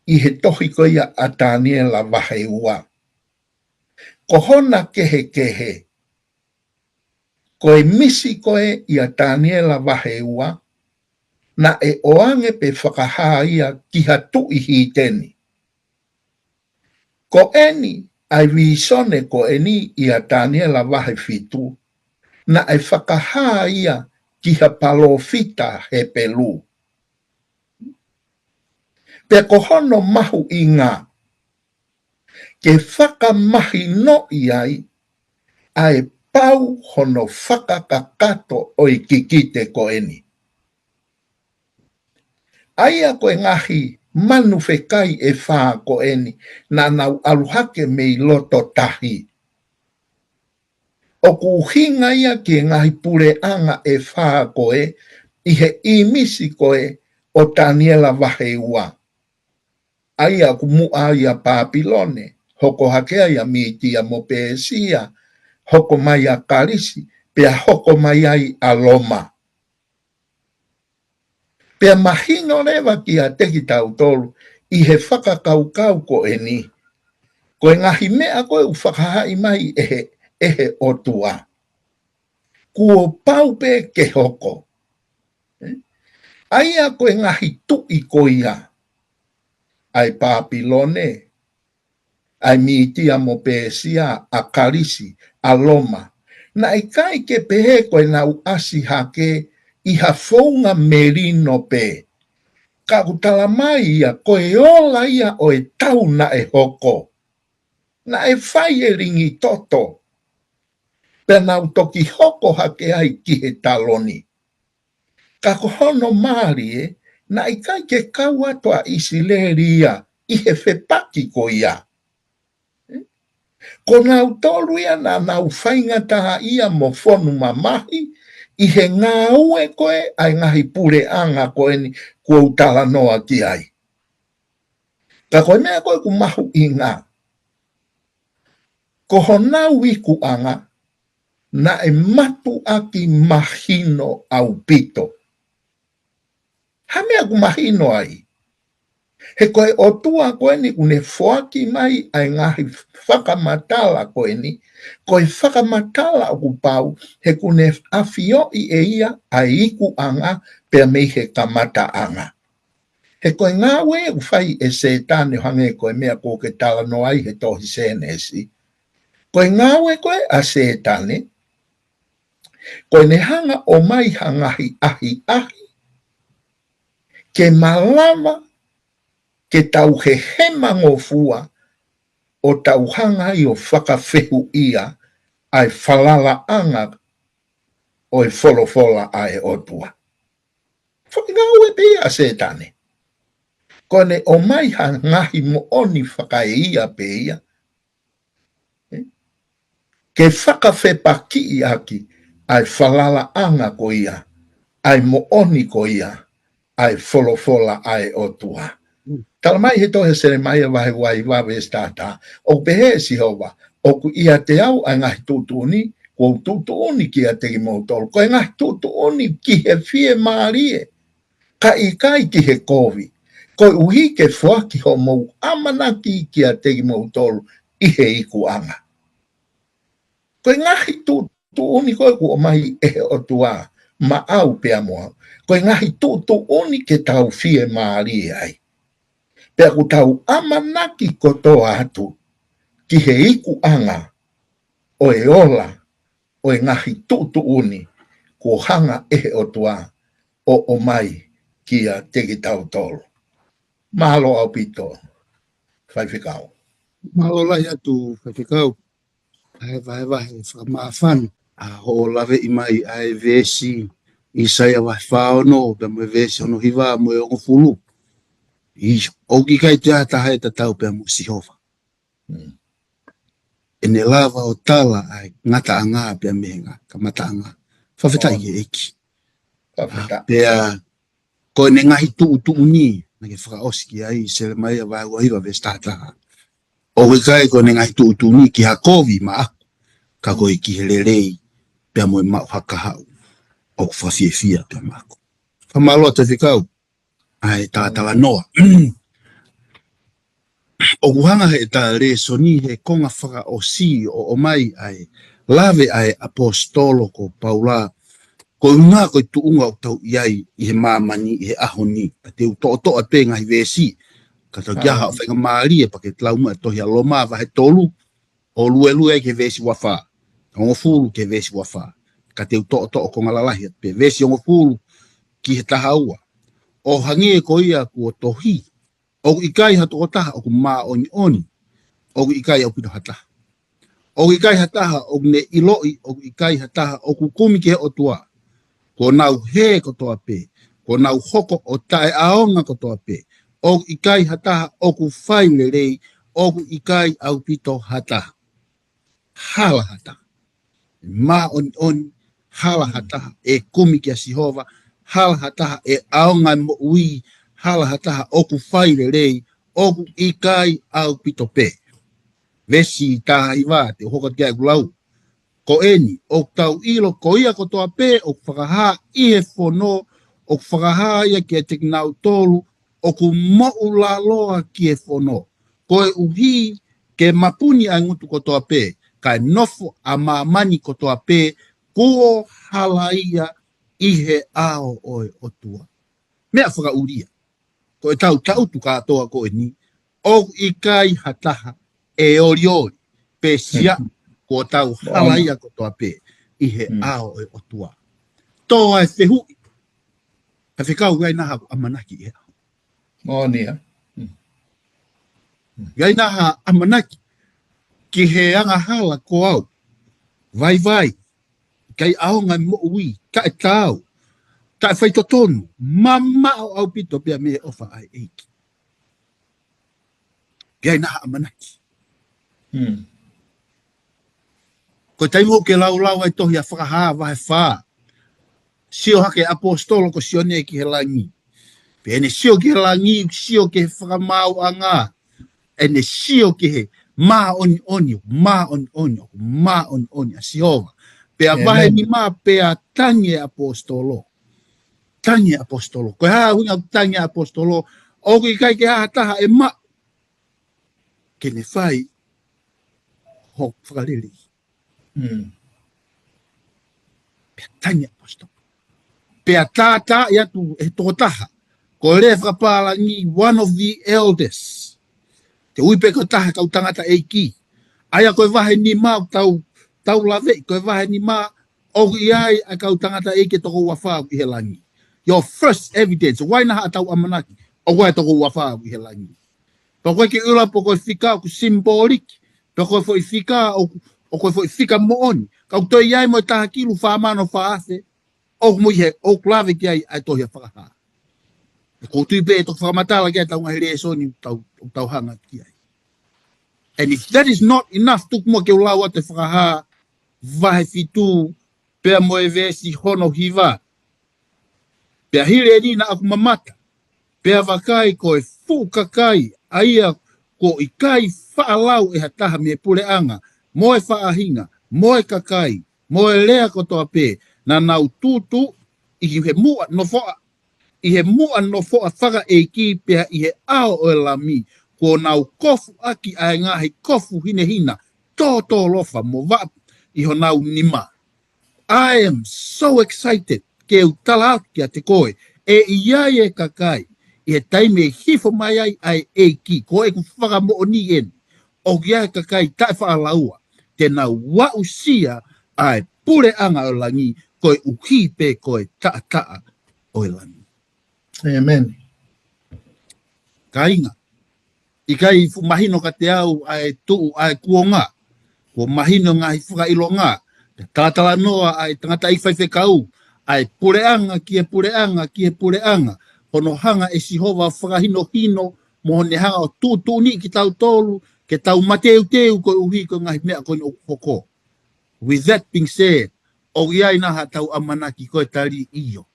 ʻi he tohi ko ia ʻa Taniela vahe ua. Ko hona kehekehe, ko e misi ko ē ʻia Taniela vahe ua, naʻe ʻoange pe fakahā ia ki ha tuʻi hiteni. Ko eni, ʻa e vīsone ko eni ʻia Taniela vahe fitu, naʻe fakahā ia ki ha palōfita Hepelū. Pea ko hono mahuʻinga, ke fakamahinoʻi ai ʻa e pau hono fakakakato ʻo e kikite ko eni. ʻA ia ko e ngaahi manu fekai ʻe fā ko eni naʻa nau ʻalu hake mei loto tahi. ʻOku ʻuhinga ia ki he ngaahi puleʻanga ʻe fā ko ē ʻi he ʻīmisi ko ē ʻo Taniela vahe ua. ʻA ia ʻoku muʻa ai ʻa Pāpilone, hoko hake ai ʻa Mītia mo Pēsia, hoko mai ʻa Kalisi, pea hoko mai ai ʻa Loma. Pea mahino leva kiate kitautolu ʻi he fakakaukau ko eni, ko e ngaahi meʻa ko ē ʻoku fakahaaʻi mai ʻe he, ʻe he ʻOtua, kuo pau pē ke hoko. ʻA ia ko e ngaahi tuʻi ko ia, ʻa e Pāpilone, ʻa e Mītia mo Pēsia, ʻa Kalisi, ʻa Loma. Naʻe ʻikai ke pehē ko ʻenau ʻasi hake ʻi ha founga melino pē. Ka ʻoku tala mai ia ko e ola ia ʻo e tau naʻe hoko. Naʻe fai e lingi toto. Pea nau toki hoko hake ai ki he taloni. Ka ko hono mālie, naʻe ʻikai ke kau atu ʻa ʻIsileli ia ʻi he fepaki ko ia. Ko nautolu ia naʻa nau faingataʻaʻia mo fonu mamahi ʻi he ngāue ko ē ʻa e ngaahi puleʻanga ko eni kuo u talanoa ki ai. Ka ko e meʻa ko ē ʻoku mahuʻinga, ko honau ikuʻanga, naʻe mātuʻaki mahino ʻaupito. Hā e meʻa ʻoku mahino ai? He ko e ʻOtua ko eni ʻoku ne foaki mai ʻa e ngaahi fakamatala ko eni, ko e fakamatala ʻoku pau, he ʻoku ne ʻafioʻi ʻe ia ʻa e ikuʻanga pea mei he kamataʻanga. He ko e ngāue ʻoku fai ʻe Sētane ʻo hangē ko e meʻa ʻoku ke talanoa ai he tohi Sēnesi. Ko e ngāue ko ē ʻa Sētane, ko ʻene hanga ʻo ʻomai ha ngaahi ʻahiʻahi, ke malava, ke tau hehemangofua, ʻo tau hanga ai ʻo fakafehuʻia ʻa e falalaʻanga ʻo e folofola ʻa e ʻOtua. Foʻi ngāue pē ia ʻa Sētane. Ko ʻene ʻomai ha ngaahi moʻoni fakaeia pē ia. Ke fakafepakiʻi ʻaki ʻa e falalaʻanga ko ia, ʻa e moʻoni ko ia, ʻa e folofola ʻa e ʻOtua. Tala mai he tohi Selemaia vahe ua hiva veesi taha taha, ʻoku pehē ʻe Sihova, ʻoku ʻiate au ʻa e ngaahi tuʻutuʻuni, kuo u tuʻutuʻuni kiate kimoutolu. Ko e ngaahi tuʻutuʻuni ki he fiemālie, kae ʻikai ki he kovi. Koeʻuhi ke foaki hoʻomou ʻamanaki kiate kimoutolu ʻi he ikuʻanga. Ko e ngaahi tuʻutuʻuni ko ē kuo ʻomai ʻe he ʻOtua maʻau pea mo au. Ko e ngaahi tuʻutuʻuni ke tau fiemālie ai. Pea ʻoku tau ʻamanaki kotoa atu ki he ikuʻanga ʻo e ola ʻo e ngaahi tuʻutuʻuni kuo hanga ʻe he ʻOtua ʻo ʻomai kiate kitautolu. Mālō ʻaupito, Faifekau. Mālō lahi atu, Faifekau. ʻA e vahevahe fakamāfana ʻa hoʻo laveʻi mai ʻa e veesi ʻi ʻAisea vahe fā ono, pea mo e veesi ono hiva mo e hongofulu. ʻIo, ʻoku ʻikai toe ʻi ai ha taha ʻe tatau pea mo Sihova. ʻEne lava ʻo tala ʻa e ngataʻanga pea mei he kamataʻanga. Fakafetaʻi ki he ʻEiki. Pea ko ʻene ngaahi tuʻutuʻuni, naʻa ke fakaʻosi ki ai, Selemaia vahe ua hiva veesi taha taha. ʻOku ʻikai ko ʻene ngaahi tuʻutuʻuni ki ha kovi maʻaku, ka ko e ki he lelei, pea mo e maʻu ha kahaʻu ʻoku fakafiefia pea maʻaku. Fakamālō atu Faifekau, ʻa e talatalanoa. ʻOku hanga he ʻeta lēsoni he konga fakaʻosi ʻo ʻomai ʻa e lave ʻa e ʻaposetolo ko Paula, ko e ʻuhinga ko e tuʻunga ʻoku tau ʻi ai ʻi he māmani ʻi he ʻaho ni. Ka te u toʻotoʻo pē ngaahi veesi, ka tau kiʻi ʻai ha faingamālie pea ke lau mai e tohi ʻa Loma vahe tolu, ʻo luelue ai ki he veesi ua fā, hongofulu ki he veesi ua fā. Ka te u toʻotoʻo konga lalahi atu pē, veesi hongofulu ki he taha ua. ʻO hangē ko ia kuo tohi, ʻoku ʻikai ha tokotaha ʻoku māʻoniʻoni, ʻoku ʻikai ʻaupito ha taha. ʻOku ʻikai ha taha ʻoku ne ʻiloʻi, ʻoku ʻikai ha taha ʻoku kumi ki he ʻOtua. Kuo nau hē kotoa pē, kuo nau hoko ʻo taʻeʻaonga kotoa pē. ʻOku ʻikai ha taha ʻoku fai lelei, ʻoku ʻikai ʻaupito ha taha. Hala ha taha ʻe māʻoniʻoni, hala ha taha ʻe kumi kia Sihova, hala ha taha ʻe ʻaonga e moʻui, hala ha taha ʻoku fai lelei, ʻoku ʻikai ʻaupito pē. Veesi taha hiva, te u hoko atu ki ai ʻeku lau. Ko eni, ʻoku tau ʻilo ko ia kotoa pē ʻoku fakahā ʻi he fono, ʻoku fakahā ia kiate kinautolu ʻoku moʻulaloa ki he fono. Koeʻuhi ke mapuni ʻa e ngutu kotoa pē, kae nofo ʻa māmani kotoa pē, kuo halaia ʻi he ʻao ʻo e ʻOtua. Meʻa fakaʻulia, ko ʻetau tangutu kātoa ko eni, ʻoku ʻikai ha taha ʻe olioli, pē sia, kuo tau halaia kotoa pē ʻi he ʻao ʻo e ʻOtua. Tō ʻa e fehuʻi, Faifekau, ʻi ai nai haʻaku ʻamanaki ʻi he ʻaho ni? ʻI ai nai ha ʻamanaki ki he angahala ko au, vaivai, ʻikai ʻaonga e moʻui, taʻetaau, taʻefaitotonu, mamaʻo ʻaupito pea mei he ʻofa ʻa e ʻEiki? ʻI ai nai ha ʻamanaki? Ko e taimi ʻoku ke laulau ai tohi ʻa Fakahā vahe fā, sio hake ʻaposetolo ko Sione ki he langi. Pea ʻi heʻene sio ki he langi, sio ki he fakamaauʻanga, ʻene sio ki he māʻoniʻoni, māʻoniʻoni, māʻoniʻoni ʻa Sihova. Pea vahe nima pea tangi e ʻaposetolo. Tangi e ʻaposetolo. Ko e hā ʻuhinga ʻoku tangi e ʻaposetolo? ʻOku ʻikai ke ʻi ai ha taha ʻe maʻu ke ne fai hoku fakalelei. Pea tangi e ʻaposetolo. Pea tātaaʻi atu ʻe he tokotaha, ko e lea fakapālangi, one of the elders. Te ui pē ko e taha e kau tangataʻeiki. ʻA ia ko e vahe nima ʻoku tau, tau laveʻi, ko e vahe nima ʻoku ʻi ai ʻa e kau tangataʻeiki ʻe toko uofā ʻi he langi. Your first evidence, ʻoku ʻi ai nai haʻatau ʻamanaki ʻoku ʻi ai e toko uofā ʻi he langi. Pea ko e kiʻi ʻuhinga pe ko e fika ʻoku symbolic, pe ko e foʻi fika ʻoku, ʻoku ko e foʻi fika moʻoni. Ka ʻoku toe ʻi ai mo e taha kilu fā mano fā afe, ʻoku mou ʻi he, ʻoku lave ki ai ʻa e tohi ʻa Fakahā. ʻOku ou tui pē ʻe toki fakamatala ki ai ʻetau ngaahi lēsoni ʻoku tau, ʻoku tau hanga ki ai. And if that is not enough, tuku muʻa ke u lau atu e Fakahā vahe fitu, pea mo e veesi hono hiva. Pea hili eni naʻa ku mamata, pea vakai, ko e fuʻu kakai, ʻa ia kuo ʻikai faʻa lau ʻe ha taha mei he puleʻanga, mo e faʻahinga, mo e kakai, mo e lea kotoa pē, naʻa nau tūtuuʻi ʻi he muʻa nofoʻa, ʻi he muʻa nofoʻa fakaʻeiki pea ʻi he ʻao ʻo e Lami, kuo nau kofu ʻaki ʻa e ngaahi kofu hinehina tōtōlofa mo vaʻa ʻi honau nima. I am so excited ke u tala atu kiate koe, ʻe ʻi ai e kakai ʻi he taimi ʻe hifo mai ai ʻa e ʻEiki, ko ʻeku fakamoʻoni eni, ʻoku ʻi ai e kakai taʻefaʻalaua te nau aʻusia ʻa e puleʻanga ʻo e langi, koeʻuhi pē ko e taʻataʻa ʻo e langi. ʻĒmeni. Kāinga, ʻikai fuʻu mahino kiate au ʻa e tuʻu ʻa e kuonga. Kuo mahino e ngaahi fakaʻilonga. Pea talatalanoa ʻa e tangataʻeiki faifekau, ʻa e puleʻanga ki he puleʻanga ki he puleʻanga. Hono hanga ʻe Sihova ʻo fakahinohino mo hono hanga ʻo tuʻutuʻuni kitautolu ke tau mateuteu koeʻuhi ko e ngaahi meʻa ko eni ʻoku hoko. With that being said, ʻoku ʻi ai nai haʻatau ʻamanaki? Ko e tali ʻio.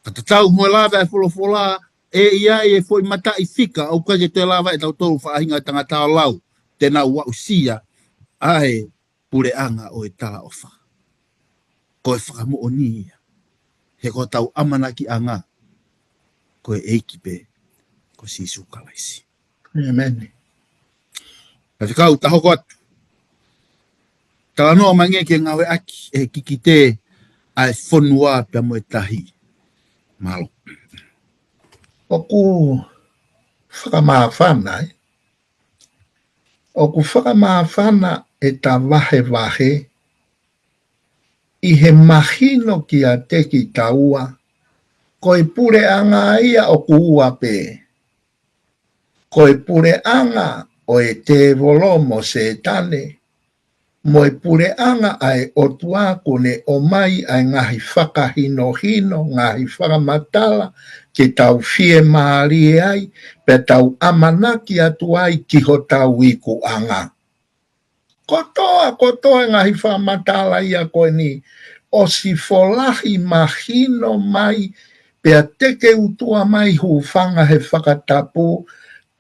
Ka tatau mo e lave ʻa e folofola, ʻe ʻi ai e foʻi mataʻifika ʻoku ʻikai ke toe lava ʻe tautolu faʻahinga tangata ʻo lau te nau aʻusia ʻa e puleʻanga ʻo e talaʻofa. Ko e fakamoʻoni ia. He ko hotau ʻamanakiʻanga ko e ʻEiki pē ko Sīsū Kalaisi. ʻĒmeni. Faifekau, ta hoko atu. Talanoa mai angē ki he ngāueʻaki ʻe he kikite ʻa e fonua pea mo e tahi. Mālō. ʻOku fakamāfana, ē? ʻOku fakamāfana ʻeta vahevahe ʻi he mahino kiate kitaua, ko e puleʻanga ia ʻoku ua pē. Ko e puleʻanga ʻo e tēvolo mo Sētane, mo e puleʻanga ʻa e ʻOtua kuo ne ʻomai ʻa e ngaahi fakahinohino, ngaahi fakamatala, ke tau fiemālie ai, pea tau ʻamanaki atu ai ki hotau ikuʻanga. Kotoa, kotoa e ngaahi fakamatala ia ko eni, ʻosi folahi mahino mai, pea teke utua mai hūfanga he fakatapu,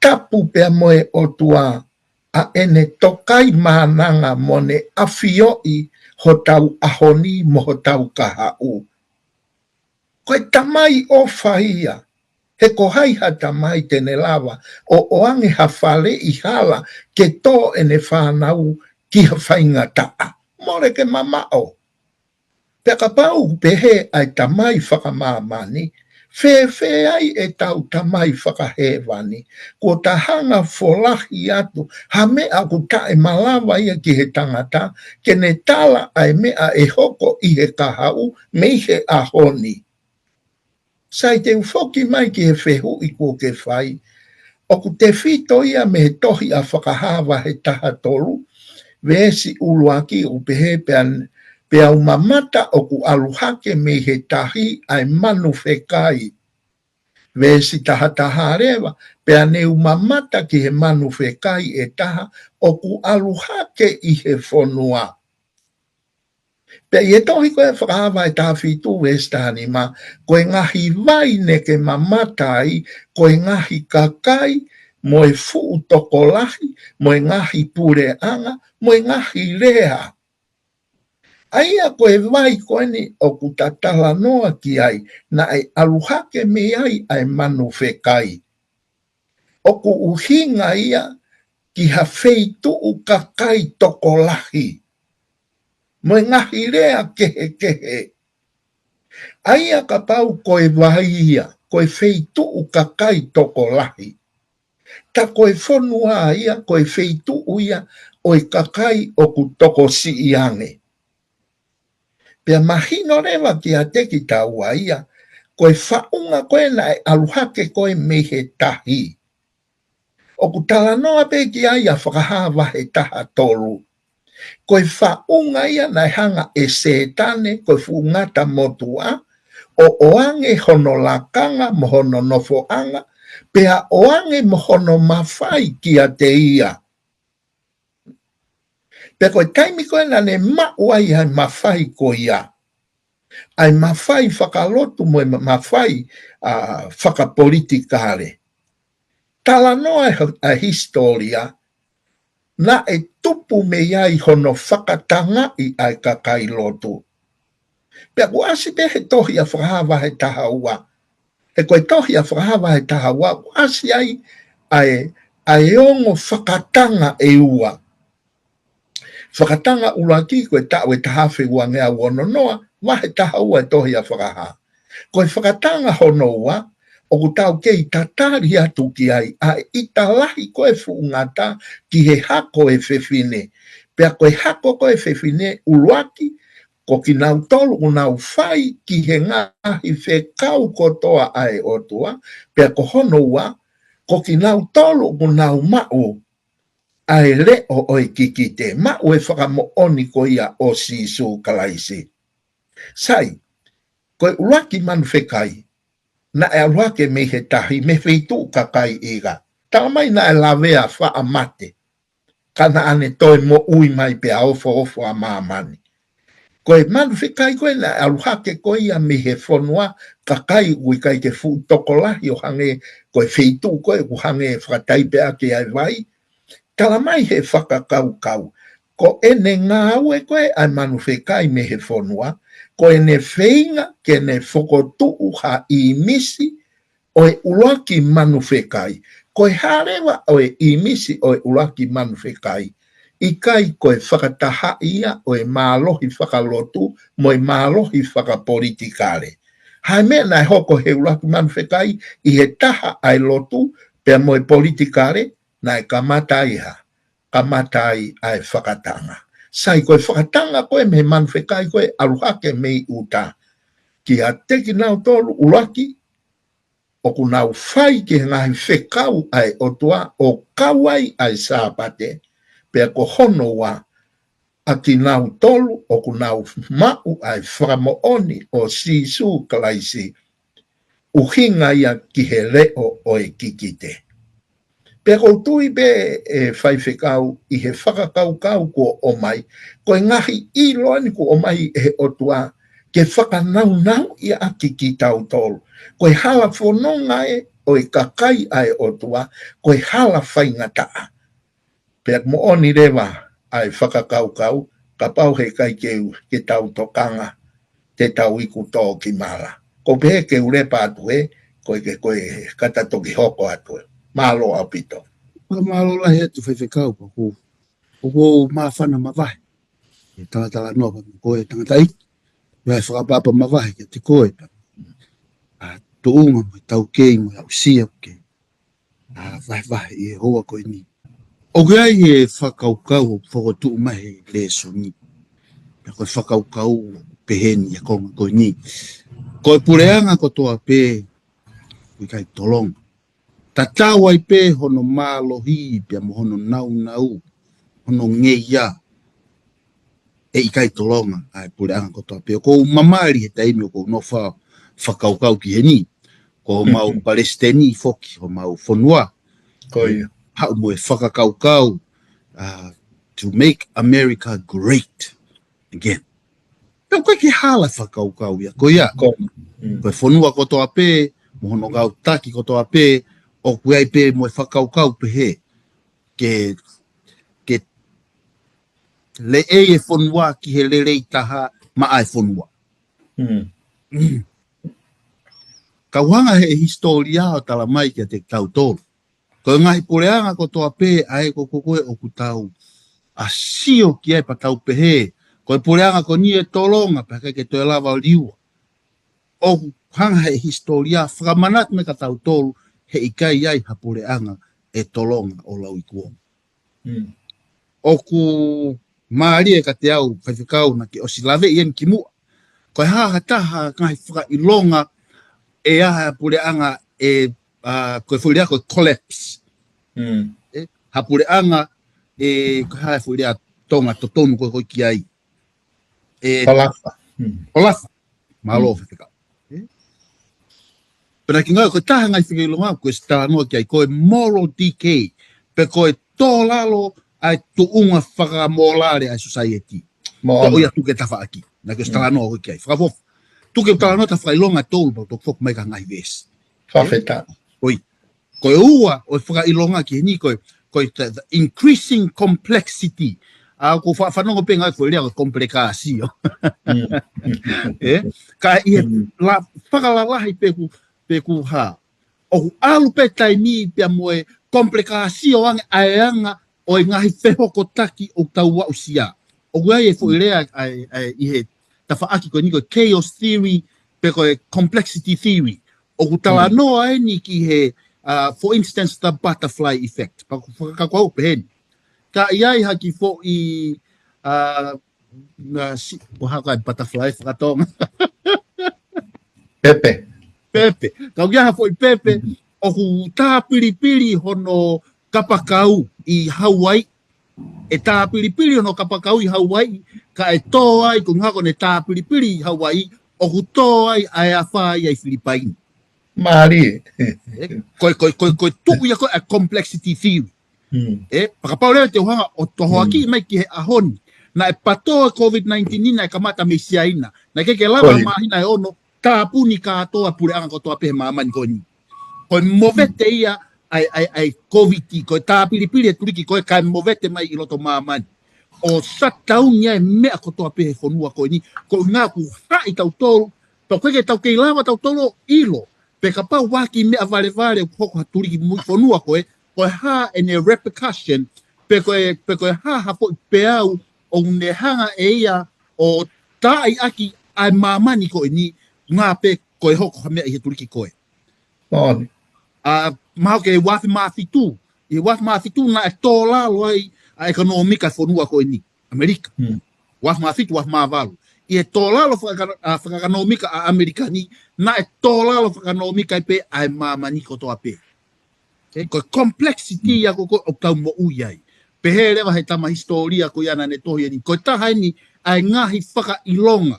tapu pea mo e ʻOtua, ʻa ʻene tokaimaʻananga mo ne ʻafioʻi hotau ʻaho ni mo hotau kahaʻu. Ko e tamai ʻofa ia, he ko hai ha tamai te ne lava ʻo ʻoange ha faleʻi hala ke tō ʻene fānau ki ha faingataʻa? Mole ke mamaʻo. Pea kapau ʻoku pehē ʻa e tamai fakamāmani, fēfē ai ʻetau Tamai Fakahēvani? Kuo ta hanga folahi atu ha meʻa ʻoku taʻemalava ia ki he tangata, ke ne tala ʻa e meʻa ʻe hoko ʻi he kahaʻu mei he ʻaho ni. Sai, te u foki mai ki he fehuʻi kuo ke fai. ʻOku tefito ia mei he tohi ʻa Fakahā vahe taha tolu, veesi ʻuluaki, ʻoku pehē, pea, pea u mamata ʻoku ʻalu hake mei he tahi ʻa e manu fekai. Veesi taha taha leva, pea ne u mamata ki he manu fekai ʻe taha ʻoku ʻalu hake ʻi he fonua. Pea ʻi he tohi ko ē Fakahā vahe taha fitu veesi taha nima, ko e ngaahi vai ne ke mamata ai, ko e ngaahi kakai, mo e fuʻu tokolahi, mo e ngaahi puleʻanga, mo e ngaahi lea. ʻA ia ko e vai ko eni ʻoku ta talanoa ki ai, naʻe ʻalu hake mei ai ʻa e manu fekai. ʻOku ʻuhinga ia ki ha feituʻu kakai tokolahi. Mo e ngaahi lea kehekehe. ʻA ia kapau ko e vai ia, ko e feituʻu kakai tokolahi. Ta ko e fonua ia, ko e feituʻu ia ʻo e kakai ʻoku tokosiʻi ange. Pea mahino leva kiate kitaua ia, ko e faʻunga ko ē naʻe ʻalu hake ko ē mei he tahi. ʻOku talanoa pē ki ai ʻa Fakahā vahe taha tolu. Ko e faʻunga ia naʻe hanga ʻe Sētane, ko e fuʻu ngata motuʻa, ʻo ʻoange hono lakanga mo hono nofoʻanga, pea ʻoange mo hono mafai kiate ia. Pea ko e taimi ko ē naʻa ne maʻu ai ʻa e mafai ko ia, ʻa e mafai fakalotu mo e ma-, mafai, ʻa, fakapolitikale. Talanoa ʻa e, ʻa e hisitōlia, naʻe tupu mei ai hono fakatangaʻi ʻa e kakai lotu. Pea kuo ʻasi pē he tohi ʻa Fakahā vahe taha ua. He ko e tohi ʻa Fakahā vahe taha ua, kuo ʻasi ai ʻa e, ʻa e ongo fakatanga ʻe ua. Fakatanga ʻuluaki ko e taʻu ʻe taha afe uangeau ono noa, vahe taha ua e tohi ʻa Fakahā. Ko e fakatanga hono ua, ʻoku tau kei tatali atu ki ai, ʻa e ʻita lahi ko ē fuʻu ngata ki he hako ʻo e fefine. Pea ko e hako ko ē ʻo e fefine ʻuluaki, ko kinautolu ʻoku nau fai ki he ngaahi fekau kotoa ʻa e ʻOtua, pea ko hono ua, ko kinautolu ʻoku nau maʻu ʻa e leʻo ʻo e kikite, maʻu e fakamoʻoni ko ia ʻo Sīsū Kalaisi. Sai, ko e ʻuluaki manu fekai, naʻe ʻalu hake mei he tahi, mei he feituʻu kakai ʻikai. Tala mai naʻe lavea faʻa mate, ka naʻa ne toe moʻui mai pea ofoofo ʻa māmani. Ko e manu fekai ko ē naʻe ʻalu hake ko ia mei he fonua kakai ʻoku ʻikai ke fuʻu tokolahi ʻo hangē ko e feituʻu ko ē ʻoku hangē fakataipe ʻaki ʻa e vai. Tala mai he fakakaukau, ko ʻene ngāue ko ē ʻa e manu fekai mei he fonua, ko ʻene feinga ke ne fokotuʻu ha ʻīmisi ʻo e ʻuluaki manu fekai. Ko e hā leva ʻa e ʻīmisi ʻo e ʻuluaki manu fekai? ʻIkai ko e fakatahaʻi ia ʻo e mālohi fakalotu mo e mālohi fakapolitikale. Hā e meʻa naʻe hoko he ʻuluaki manu fekai ʻi he taha ʻa e lotu pea mo e politikale, naʻe kamata ai ha, kamata ai ʻa e fakatanga. Sai, ko e fakatanga ko ē mei he manu fekai ko ē ʻalu hake mei ʻuta. Kiate kinautolu ʻuluaki ʻoku nau fai ki he ngaahi fekau ʻa e ʻOtua ʻo kau ai ʻa e Sāpate, pea ko hono ua, ʻa kinautolu ʻoku nau maʻu ʻa e fakamoʻoni ʻo Sīsū Kalaisi, ʻuhinga ia ki he leʻo ʻo e kikite. Pea ʻoku ou tui pē ʻe faifekau ʻi he fakakaukau kuo ʻomai, ko e ngaahi ʻilo eni kuo ʻomai ʻe he ʻOtua ke fakanaunauʻi ʻaki kitautolu. Ko e hala fononga ē ʻo e kakai ʻa e ʻOtua, ko e hala faingataʻa. Pea moʻoni leva ʻa e fakakaukau, kapau he ʻikai ke u, ke tau tokanga, te tau iku tō ki mala. Ko pē ke u lepa atu ē, ko e ke, ko e kata toki hoko atu ē. Mālō ʻaupito. Ka mālō lahi atu faifekau, pea ʻoku, ʻoku ou māfana mavahe. E talatalanoa pea mo koe tangataʻeiki. Pea fakaʻapaʻapa mavahe kiate koe pea. ʻA tuʻunga mo e taukei mo e aʻusia ke ʻa vahevahe ʻi he houa ko eni. ʻOku ʻi ai e fakakaukau ʻoku fokotuʻu mai he lēsoni. Pea ko e fakakaukau pehē ni ʻi he konga ko eni. Ko e puleʻanga kotoa pē ʻoku ʻikai tolonga. Tatau ai pē hono mālohi pea mo hono naunau, hono ngeia, ʻe ʻikai tolonga ʻa e puleʻanga kotoa pē. ʻOku ou mamali he taimi ʻoku ou nofo ʻo fakakaukau ki heni. Ko homau palesiteni foki, homau fonua. Ko ia. Haʻu mo e fakakaukau, uh, to make America great again. Pea ʻoku ʻikai ke hala fakakaukau ia. Ko ia. Ko, mm. Ko e fonua kotoa pē, mo hono kau taki kotoa pē, ʻoku ʻi ai pē mo e fakakaukau pehē. Ke, ke leʻei e fonua ki he lelei taha maʻa e fonua. Ka ʻoku hanga he hisitōlia ʻo tala mai kiate kitautolu, ko e ngaahi puleʻanga kotoa pē ʻa ē ko ē ʻoku tau ʻa sio ki ai pea tau pehē, ko e puleʻanga ko eni ʻe tolonga pea ʻikai ke toe lava ʻo liua. ʻOku hanga he hisitōlia fakamanatu mai kia tautolu he ʻikai ai ha puleʻanga ʻe tolonga ʻo lauikuonga. ʻOku mālie kiate au, faifekau, naʻa ke ʻosi lave ʻi heni kimuʻa, ko e hā ha taha ngaahi fakaʻilonga ʻe ʻi ai ha puleʻanga ʻe, ʻa, ko e foʻi lea ko e collapse. ʻE, ha puleʻanga ʻe, ko e hā e foʻi lea Tonga totonu ko ē ko ē ki ai. ʻE, Kolafa. Kolafa. Mālō faifekau. Pea naʻa ke ngāue ko e taha ngaahi fakaʻilonga ko e talanoa ki ai ko e moral decay, pe ko e tō lalo ʻa e tuʻunga fakamōlale ʻa e society. Ko ia tuku e tafaʻaki naʻa ke talanoa ko ē ki ai. Fakafoʻou. Tuku e talanoa ta fakaʻilonga tolu pea toki foki mai ki he ngaahi veesi. Fakafetaʻi. ʻOi. Ko e ua ʻo e fakaʻilonga ki heni ko e, ko e the, the increasing complexity. ʻA, ʻoku ou faʻa fanongo pē ngaahi foʻi lea ko e komplekāsio. ʻE? Ka ʻi he fakalalahi pē ʻoku, pē ʻoku hā. ʻOku ʻalu pē taimi pea mo e komplekāsio ange ʻa e anga ʻo e ngaahi fehokotaki ʻoku tau aʻusia. ʻOku ʻi ai e foʻi lea ʻa e, ʻa e, ʻi he tafaʻaki ko eni ko e chaos theory, pe ko e complexity theory. ʻOku talanoa eni ki he, ʻa, for instance, the butterfly effect. Pea ʻoku fakakaukau pehē ni. Ka ʻi ai ha kiʻi foʻi, ʻa, na si, ʻo haka e butterfly fakatonga. Pepe. Pepe. Ka ʻoku ʻi ai ha foʻi pepe, ʻoku tāpilipili hono kapakau ʻi Hawaii. ʻE tāpilipili hono kapakau ʻi Hawaii, ka ʻe tō ai, ko e ʻuhinga ko ʻene tāpilipili ʻi Hawaii, ʻoku tō ai ʻa e afā ia ʻi Filipaini. Mālie. ʻE, ko e, ko e, ko e, ko e tuʻu ia ko ē ʻa e complexity theory. ʻE, fakapau leva te u hanga ʻo tohoakiʻi mai ki he ʻaho ni. Naʻe patō e COVID nineteen ni naʻe kamata mei Siaina. Naʻe ʻikai ke lava ha māhina ʻe ono, tāpuni kātoa puleʻanga kotoa pē he māmani ko eni. Ko e movete ia ʻa e, ʻa e, ʻa e COVID, ko e tāpilipili e tuliki ko ē kae movete mai ʻi loto māmani. ʻO shutdown ia e meʻa kotoa pē he fonua ko eni. Ko e ʻuhinga ʻoku haʻi tautolu, pea ʻoku ʻikai ke tau kei lava tautolu ʻo ʻilo pe kapau ʻoku ʻi ai ha kiʻi meʻa valevale ʻoku hoko ha tuliki mui fonua ko ē, ko e hā ʻene repercussion, pe ko e, pe ko e hā ha foʻi peau ʻoku ne hanga ʻe ia ʻo taaʻi ʻaki ʻa e māmani ko eni, ʻuhinga pē ko e hoko ha meʻa ʻi he tuliki ko ē. ʻA, mahalo ko e ua afe mā fitu, ʻi he ua afe mā fitu naʻe tō lalo ai ʻa e ʻekonōmika e fonua ko eni, ʻAmelika. Ua afe mā fitu, ua afe mā valu. ʻI he tō lalo faka-, ʻa, fakaʻekonōmika ʻa ʻAmelika ni, naʻe tō lalo fakaʻekonōmika ai pē ʻa e māmani kotoa pē. ʻE, ko e complexity ia ko ē ʻoku tau moʻui ai. Pehē leva he tama hisitōlia ko ia naʻa ne tohi eni, ko e taha eni ʻa e ngaahi fakaʻilonga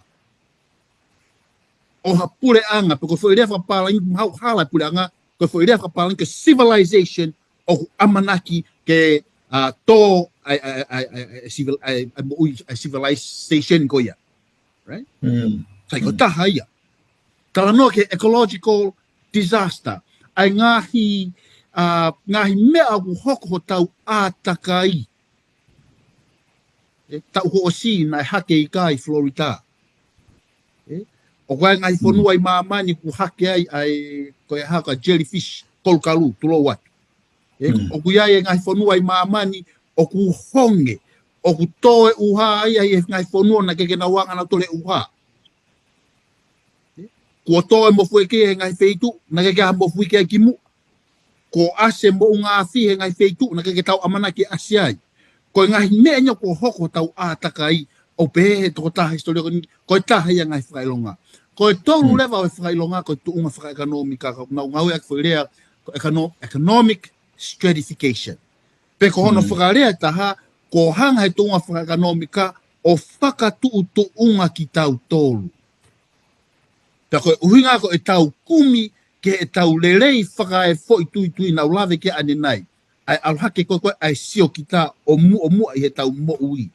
ʻo ha puleʻanga, pe ko e foʻi lea fakapālangi, mahalo hala e puleʻanga, ko e foʻi lea fakapālangi ko e civilization, ʻoku ʻamanaki ke, ʻa, tō ʻa e, ʻa e, ʻa e, ʻa e, ʻa e, ʻa e civil-, ʻa e, ʻa e moʻui, ʻa e civilization ko ia. Right? Sai ko e taha ia. Talanoa ki he ecological disaster. ʻA e ngaahi, ʻa, ngaahi meʻa ʻoku hoko hotau ʻātakai. ʻE, taʻu kuo ʻosi naʻe hake e ika ʻi Florida. ʻE, ʻoku ʻi ai e ngaahi fonua ʻi māmani ʻoku hake ai ʻa e, ko e hā, ko e jellyfish, kolukalu, tulou atu. ʻE, ʻoku ʻi ai e ngaahi fonua ʻi māmani ʻoku honge, ʻoku tō e ʻuha ai ʻa e ngaahi fonua naʻe ʻikai ke nau anga nautolu e ʻuha. Kuo tō e mofuike he ngaahi feituʻu naʻe ʻikai ke ʻi ai ha mofuike ai kimuʻa. Kuo ʻasi e moʻunga afi he ngaahi feituʻu naʻe ʻikai ke tau ʻamanaki ʻe ʻasi ai. Ko e ngaahi meʻa ia kuo hoko hotau ʻātakai, ʻoku pehē he tokotaha hisitōlia ko eni, ko e taha ia e ngaahi fakaʻilonga. Ko e tolu leva ʻo e fakaʻilonga, ko e tuʻunga fakaʻekonōmika, ko ʻenau ngāueʻaki e foʻi lea, ko e econo-, economic stratification. Pe ko hono fakalea ʻe taha, kuo hanga he tuʻunga fakaʻekonōmika ʻo fakatuʻutuʻunga kitautolu. Pea ko e ʻuhinga ko ʻetau kumi ki heʻetau lelei fakaefoʻituitui naʻa ku lave ki ai ʻanenai. ʻA e ʻalu hake ko ē ko ē ʻa e siokita ʻo muʻomuʻa ʻi heʻetau moʻui.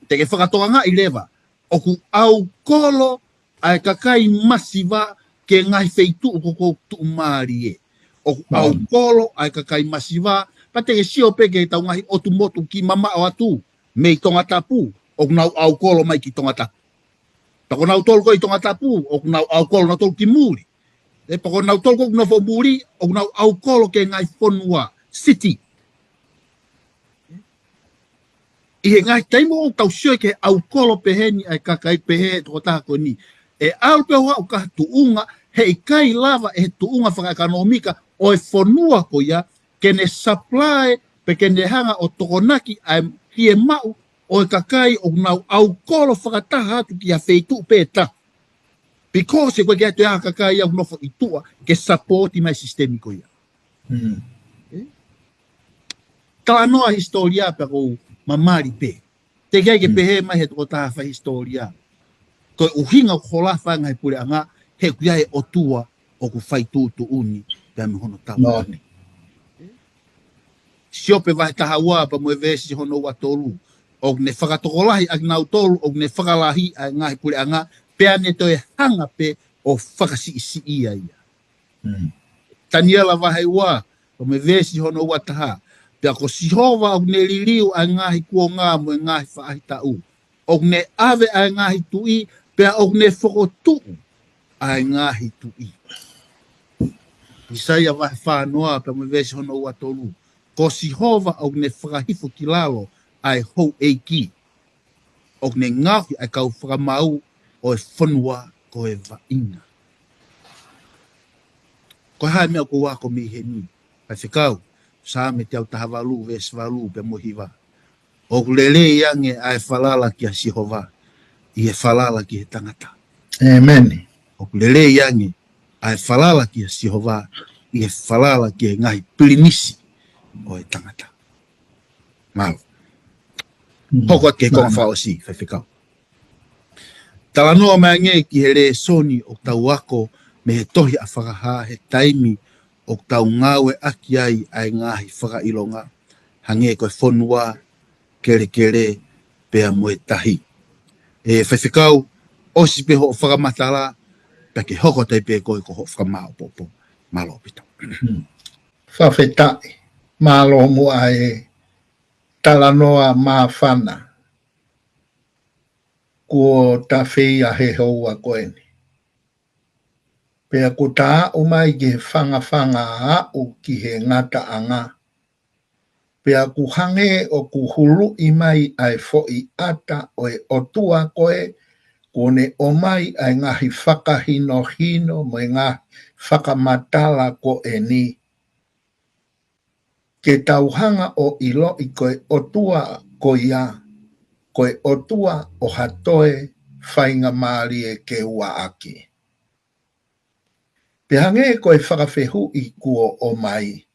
Te ke fakatokangaʻi leva, ʻoku ʻaukolo ʻa e kakai masiva ki he ngaahi feituʻu ko ē ʻoku tuʻumālie. ʻOku ʻaukolo ʻa e kakai masiva, pea te ke sio pē ki heʻetau ngaahi ʻotu motu kiʻi mamaʻo atu. mei Tongatapu, ʻoku nau ʻaukolo mai ki Tongatapu. Pea ko nautolu ko ē ʻi Tongatapu, ʻoku nau ʻaukolo nautolu ki muli. Ē, pea ko nautolu ko ē ʻoku nofo muli, ʻoku nau ʻaukolo ki he ngaahi fonua, city. ʻI he ngaahi taimi ʻoku tau sio ki he ʻaukolo pehē ni ʻa e kakai pehē ʻe he tokotaha ko eni. ʻE ʻalu pē ʻo haʻu ki ha tuʻunga, heʻikai lava ʻe he tuʻunga fakaʻekonōmika ʻo e fonua ko ia, ke ne supply, pe ke ne hanga ʻo tokonaki ʻa e fiemaʻu ʻo e kakai ʻoku nau ʻaukolo fakataha atu ki ha feituʻu pē taha. Because ʻoku ʻikai ke ʻi ai ha kakai ʻoku nofo ʻi tuʻa ke support mai e sisitemi ko ia. Mm. Ē? Talanoa hisitōlia pea ʻoku ou mamali pē. Teʻeki ai ke Mm. pehē mai ʻe he tokotaha fai hisitōlia ko e ʻuhinga ʻoku holofa ai e ngaahi puleʻanga, he ʻoku ʻi ai e ʻOtua ʻoku fai tuʻutuʻuni pea mo hono tauʻatāina. Siope vahe taha ua pea mo e veesi hono ua tolu. ʻOku ne fakatokolahi ʻakinautolu ʻoku ne fakalahi ʻa e ngaahi puleʻanga, pea ne toe hanga pē ʻo fakasiʻisiʻi ia. Mm. Taniela vahe ua, pea mo e veesi hono ua taha. Pea ko Sihova ʻoku ne liliu ʻa e ngaahi kuonga mo e ngaahi faʻahitaʻu. ʻOku ne ʻave ʻa e ngaahi tuʻi, pea ʻoku ne fokotuʻu ʻa e ngaahi tuʻi. ʻAisea vahe fā noa pea mo e veesi hono ua tolu. Ko Sihova ʻoku ne fakahifo ki lalo ʻa e houʻeiki. ʻOku ne ngaohi ʻa e kau fakamaau ʻo e fonua ko e vaʻinga. Ko e hā e meʻa ʻoku ou ako mei heni? Faifekau, Saame teau taha valu, veesi valu pea mo e hiva. ʻOku lelei ange ʻa e falala kia Sihova ʻi he falala ki he tangata. ʻĒmeni. ʻOku lelei ange ʻa e falala kia Sihova ʻi he falala ki he ngaahi pilinisi ʻo e tangata. Mālō. Mm. Hoko atu ki he konga Mālō. Fakaʻosi, faifekau. Talanoa mai ange ki he lēsoni ʻoku tau ako mei he tohi ʻa Fakahā he taimi ʻoku tau ngāueʻaki ai ʻa e ngaahi fakaʻilonga, hangē ko e fonua, kelekele, pea mo e tahi. ʻE faifekau, ʻosi pē hoʻo fakamatala, pea ke hoko atu ai pē koe ko hoʻo fakamāʻopoʻopo. Mālō ʻaupito. Fakafetaʻi, mālō muʻa e talanoa māfana kuo ta feia he houa ko eni. Pea kuo ta aʻu mai ki he fangafanga aʻu ki he ngataʻanga. Pea ʻoku hangē ʻoku huluʻi mai ʻa e foʻi ʻata ʻo e ʻOtua ko ē, kuo ne ʻomai ʻa e ngaahi fakahinohino mo e ngaahi fakamatala ko eni. Ke tau hanga ʻo ʻiloʻi ko e ʻOtua ko ia, ko e ʻOtua ʻo ha toe faingamālie ke ua ʻaki. Pea hangē ko e fakafehuʻi kuo ʻomai.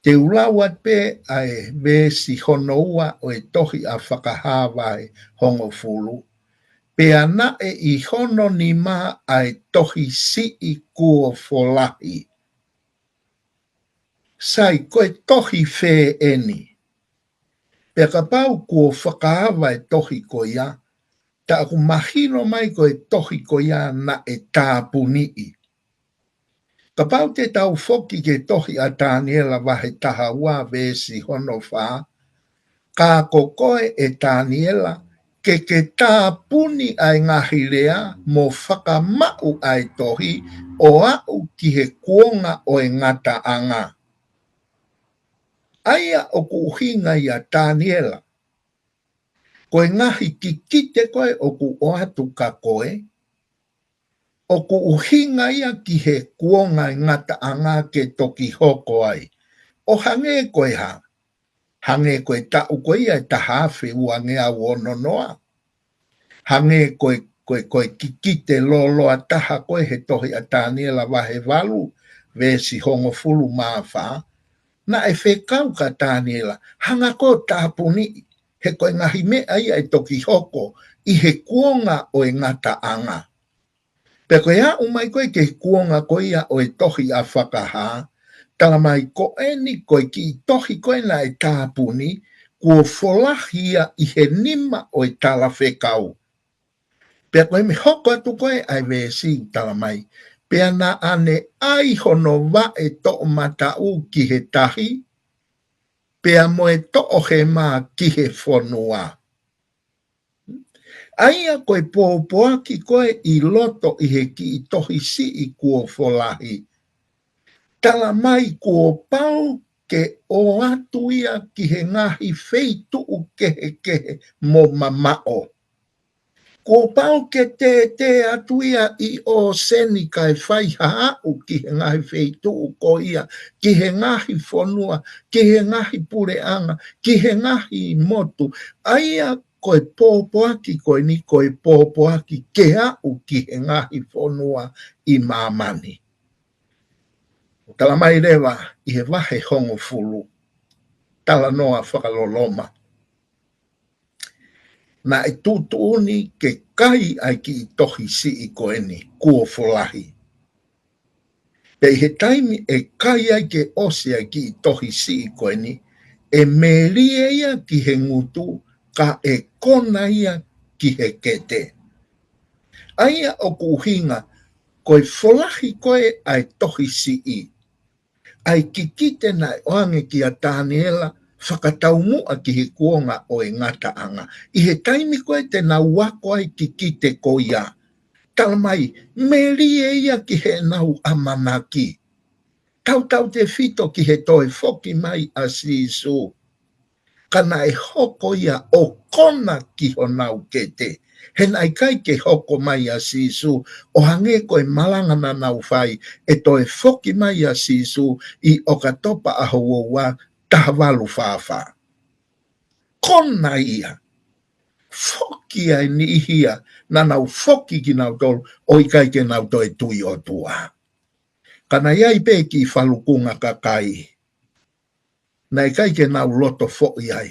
Te u lau atu pē ʻa e veesi hono ua ʻo e tohi ʻa Fakahā vahe hongofulu. Pea naʻe ʻi hono nima ʻa e tohi siʻi kuo folahi. Sai, ko e tohi fē eni? Pea kapau kuo fakaava e tohi ko ia, tā ʻoku mahino mai ko e tohi ko ia naʻe tāpuniʻi. Kapau te tau foki ki he tohi ʻa Taniela vahe taha ua veesi hono fā, ka ko koe ʻe Taniela, ke ke tāpuni ʻa e ngaahi lea mo fakamaʻu ʻa e tohi ʻo aʻu ki he kuonga ʻo e ngataʻanga. ʻA ia ʻoku ʻuhinga ia Taniela, ko e ngaahi kikite ko ē ʻoku ʻoatu kia koe, ʻoku ʻuhinga ia ki he kuonga e ngataʻanga ke toki hoko ai. ʻO hangē ko e hā? Hangē ko e taʻu ko ia ʻe taha afe uangeau ono noa. Hangē ko e, ko e, ko e kikite lōloa taha ko ē he tohi ʻa Taniela vahe valu, veesi hongofulu mā fā. Naʻe fekau kia Taniela, hanga koe ʻo tāpuniʻi, he ko e ngaahi meʻa ia ʻe toki hoko ʻi he kuonga ʻo e ngataʻanga. Pea ko e aʻu mai ko ē ki he kuonga ko ia ʻo e tohi ʻa Fakahā, tala mai ko eni ko e kiʻi tohi ko ē naʻe tāpuni, kuo folahi ia ʻi he nima ʻo e talafekau. Pea ko e meʻa hoko atu ko ē ʻa e veesi ʻoku tala mai. Pea naʻa ne ʻai hono vaʻe toʻomataʻu ki he tahi, pea mo e toʻohema ki he fonua. ʻA ia ko e pōpoaki ko ē ʻi loto ʻi he kiʻi tohi siʻi kuo folahi, tala mai kuo pau ke ʻoatu ia ki he ngaahi feituʻu kehekehe mo mamaʻo. Kuo pau ke tētē atu ia ʻi ʻōseni kae fai haʻu ki he ngaahi feituʻu ko ia, ki he ngaahi fonua, ki he ngaahi puleʻanga, ki he ngaahi motu. ʻA ia ko e pōpoaki ko eni, ko e pōpoaki ke aʻu ki he ngaahi fonua ʻi māmani. ʻOku tala mai leva ʻi he vahe hongofulu, talanoa fakaloloma. Naʻe tuʻutuʻuni ke kai ʻa e kiʻi tohi siʻi ko eni kuo folahi. Pea ʻi he taimi ʻe kai ai ke ʻosi ʻa e kiʻi tohi siʻi ko eni, ʻe melie ia ki he ngutu, ka ʻe kona ia ki he kete. ʻA ia ʻoku ʻuhinga, ko e folahi ko ē ʻa e tohi siʻi, ʻa e kikite naʻe ʻoange kia Taniela fakataumuʻa ki he kuonga ʻo e ngataʻanga. ʻI he taimi ko ē te nau ako ai kikite ko ia, tala mai, melie ia ki heʻenau ʻamanaki. Tautautefito ki he toe foki mai ʻa Sīsū. Ka naʻe hoko ia ʻo kona ki honau kete. He naʻe ʻikai ke hoko mai ʻa Sīsū, ʻo hangē ko e malanga naʻa nau fai, ʻe toe foki mai ʻa Sīsū ʻi ʻOkatopa ʻaho ua ua, taha valu fā fā. Kona ia. Foki ʻa e niʻihi ia, naʻa nau foki kinautolu, ʻo ʻikai ke nau toe tui ʻOtua. Ka naʻe ʻi ai pē kiʻi falukunga kakai. Naʻe ʻikai ke nau loto foʻi ai.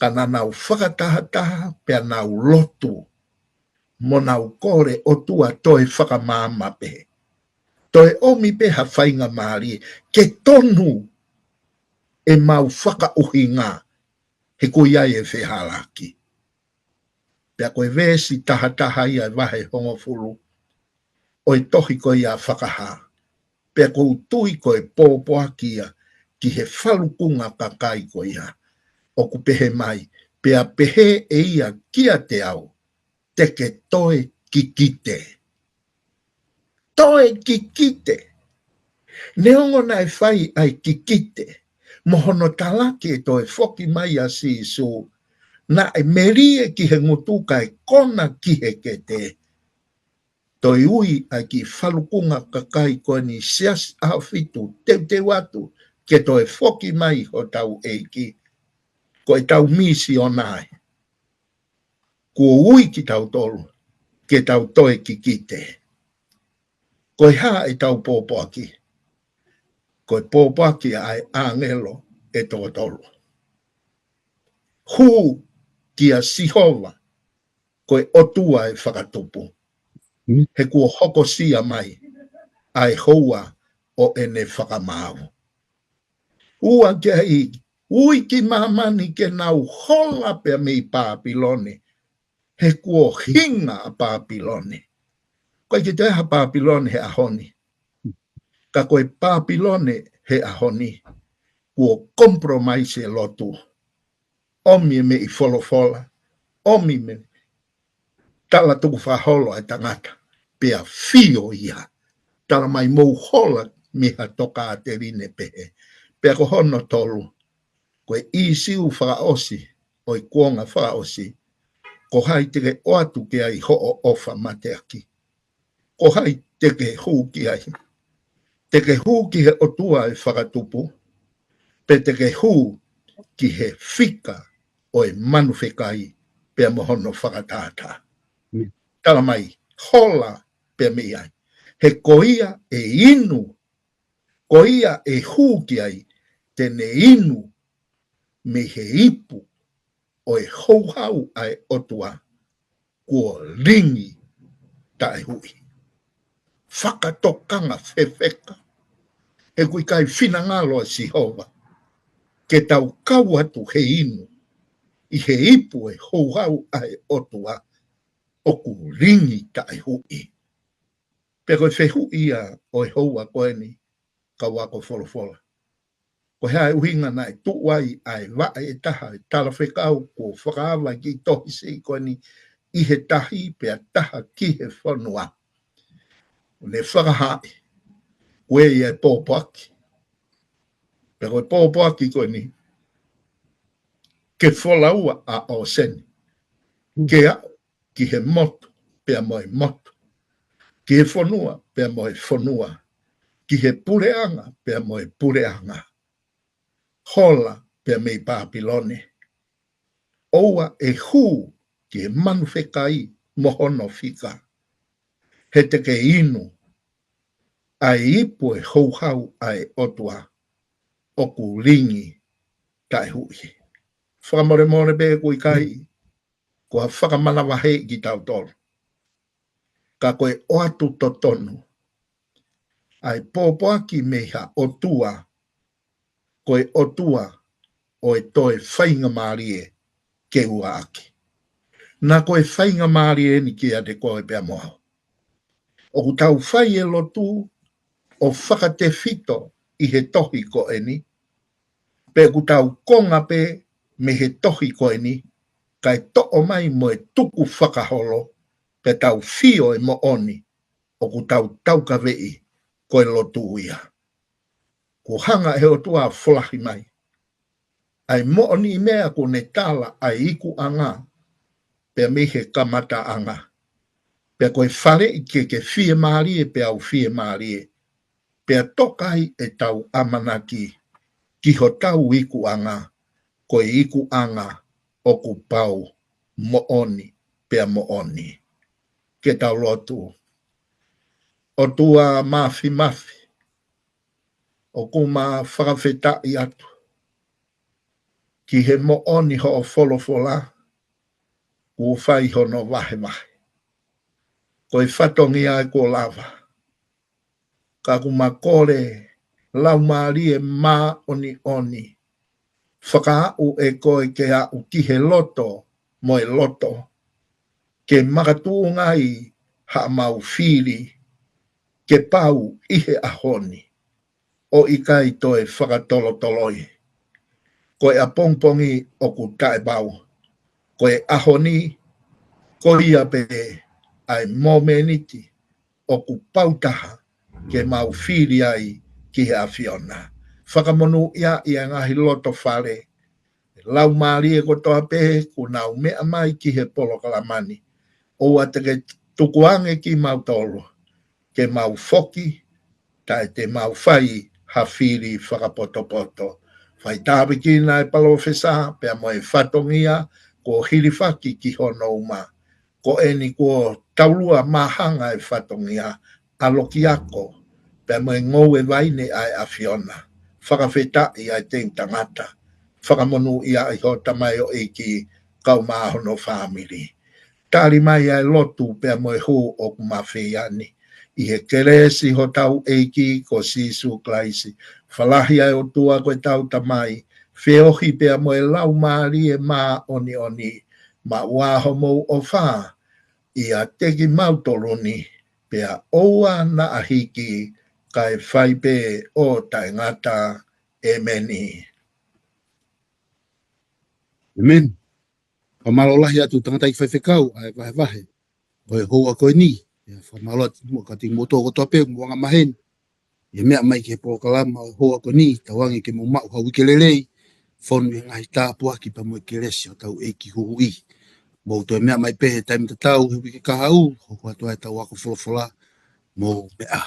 Ka naʻa nau fakatahataha pea nau lotu. Mo nau kole ʻOtua toe fakamaama pē. Toe ʻomi pē ha faingamālie ke tonu ʻemau fakaʻuhinga he ko ia e fehālaaki. Pea ko e veesi tahataha ia ʻi he vahe hongofulu ʻo e tohi ko ia Fakahā. Pea ʻoku ou tui ko e pōpoaki ia ki he falukunga kakai ko ia. ʻOku pehē mai, pea pehē ʻe ia kiate au, te ke toe kikite. Toe kikite. Neongo naʻe fai ʻa e kikite mo hono talaki ʻe toe foki mai ʻa Sīsū, naʻe melie ki he ngutu kae kona ki he kete. Toe ui ʻa e kiʻi falukunga kakai ko eni, Siasi ʻAhofitu, teuteu atu ke toe foki mai hotau ʻEiki. Ko ʻetau misiona ē. Kuo ui kitautolu ke tau toe kikite. Ko e hā ʻetau pōpoaki? Ko e pōpoaki ʻa e ʻāngelo ʻe toko tolu. Hū kia Sihova, ko e ʻOtua ʻe fakatupu. Mm. He kuo hokosia mai ʻa e houa ʻo ʻene fakamaau. Ua ki ai, ui ki māmani ke nau hola pea mei Pāpilone, he kuo hinga ʻa Pāpilone. ʻOku ʻikai ke toe ʻi ai ha Pāpilone he ʻaho ni. Ka ko e Pāpilone he ʻaho ni, kuo compromise e lotu. ʻOmi e meʻi folofola, ʻomi e meʻi tala tukufakaholo ʻa e tangata, pea fio ia. Tala mai mou hola mei ha tokāteline pehē. Pea ko hono tolu, ko e ʻīsiu fakaʻosi ʻo e kuonga fakaʻosi, ko hai te ke ʻoatu ki ai hoʻo ʻofa mateaki? Ko hai te ke hū ki ai? Te ke hū ki he ʻOtua ʻe fakatupu, pe te ke hū ki he fika ʻo e manu fekai pea mo hono fakatātā? Mm. Tala mai, hola pea mei ai. He ko ia ʻe inu, ko ia ʻe hū ki ai, te ne inu mei he ipu ʻo e houhau ʻa e ʻOtua, kuo lingi taʻehuʻi. Fakatokanga fefeka. He ʻoku ʻikai finangalo ʻa Sihova ke tau kau atu he inu ʻi he ipu ʻo e houhau ʻa e ʻOtua ʻoku lingi taʻehuʻi. Pea ko e fehuʻi ia ʻo e houa ko eni, kau ako folofola. Ko e hā e ʻuhinga naʻe tuʻu ai ʻa e vaʻe ʻe taha ʻe talafekau kuo fakaava ki he tohi Siʻi ko eni, ʻi he tahi pea taha ki he fonua. ʻO ne fakahaaʻi, ko e ia e pōpoaki. Pea ko e pōpoaki ko eni, ke folaua ʻa ʻōseni, ke aʻu ki he motu pea mo e motu, ki he fonua pea mo e fonua, ki he puleʻanga pea mo e puleʻanga, hola pea mei Pāpilone. ʻOua ʻe hū ki he manu fekai mo hono fika, he te ke inu ʻa e ipu ʻo e houhau ʻa e ʻOtua ʻoku lingi taʻehuʻi. Fakamolemole pē ʻoku ʻikai ko ha fakamanavahē kitautolu, ka ko e ʻoatu totonu ʻa e pōpoaki mei ha ʻOtua, ko e ʻOtua ʻo e toe faingamālie ke ua ʻaki. Naʻa ko e faingamālie eni kiate koe pea mo au. ʻOku tau fai e lotu ʻo fakatefito ʻi he tohi ko eni, pe ʻoku tau konga pē mei he tohi ko eni, kae toʻo mai mo e tukufakaholo, pea tau fio e moʻoni ʻoku tau taukaveʻi ko e lotu ia. Kuo hanga ʻe he ʻOtua ʻo folahi mai ʻa e moʻoniʻi meʻa kuo ne tala ʻa e ikuʻanga, pea mei he kamataʻanga. Pea ko e faleʻi ke ke fiemālie pea u fiemālie, pea toka ai ʻetau ʻamanaki ki hotau ikuʻanga, ko e ikuʻanga ʻoku pau, moʻoni pea moʻoni. Ke tau lotu. ʻOtua Māfimafi, ʻoku ma fakafetaʻi atu ki he moʻoni hoʻo folofola kuo fai hono vahevahe. Ko e fatongia ʻe kuo lava, ka ʻoku ma kole Laumālie Māʻoniʻoni, fakaaʻu ʻe koe ke aʻu ki he loto mo e loto, ke makatuʻunga ai haʻamau fili ke pau ʻi he ʻaho ni, ʻo ʻikai toe fakatolotoloi. Ko e ʻapongipongi ʻoku taʻepau, ko e ʻaho ni, ko ia pē ʻa e momeniti ʻoku pau taha ke mau fili ai ki he ʻAfiona. Fakamonūʻia ʻi he ngaahi loto fale, Laumālie kotoa pē kuo nau meʻa mai ki he polokalama ni, ʻoua te ke tukuange kimautolu ke mau foki, taʻe te mau fai ha fili fakapotopoto. Fai tāpuekina e palōfesa pea mo e fatongia kuo hilifaki ki hono uma. Ko eni kuo taulua māhanga e fatongia, ʻalokiako, pea mo e ngoue vaine ʻa e ʻAfiona. Fakafetaʻi ʻa e teu tangata. Fakamonūʻia ʻi ho tamaioʻeiki kau mo hono fāmili. Tali mai ʻa e lotu pea mo e hū ʻoku ma fai ni, ʻi he kelesi hotau ʻEiki ko Sīsū Kalaisi, falahi ʻa e ʻOtua ko ʻetau Tamai, feohi pea mo e Laumālie Māʻoniʻoni, maʻu ʻa homou ʻofa ʻiate kimautolu ni, pea ʻoua naʻa hiki, kae fai pē ʻo taʻengata. ʻEmeni. ʻEmeni. Fakamālō lahi atu tangataʻeiki faifekau ʻa e vahevahe ʻo e houa ko eni. ʻIo, fakamālō atu mo kati mo tō kotoa pē mo anga maheni ʻi he meʻa mai ki he polokalama ʻo e houa ko eni, tauange ke mou maʻu ha uike lelei, fonu ʻi he ngaahi tāpuaki pea mo e kelesi ʻa hotau ʻEiki Huhuʻi. Mou toe meʻa mai pē he taimi tatau he uike kahaʻu, hoko atu ai ʻetau ako folofola, mou meʻa.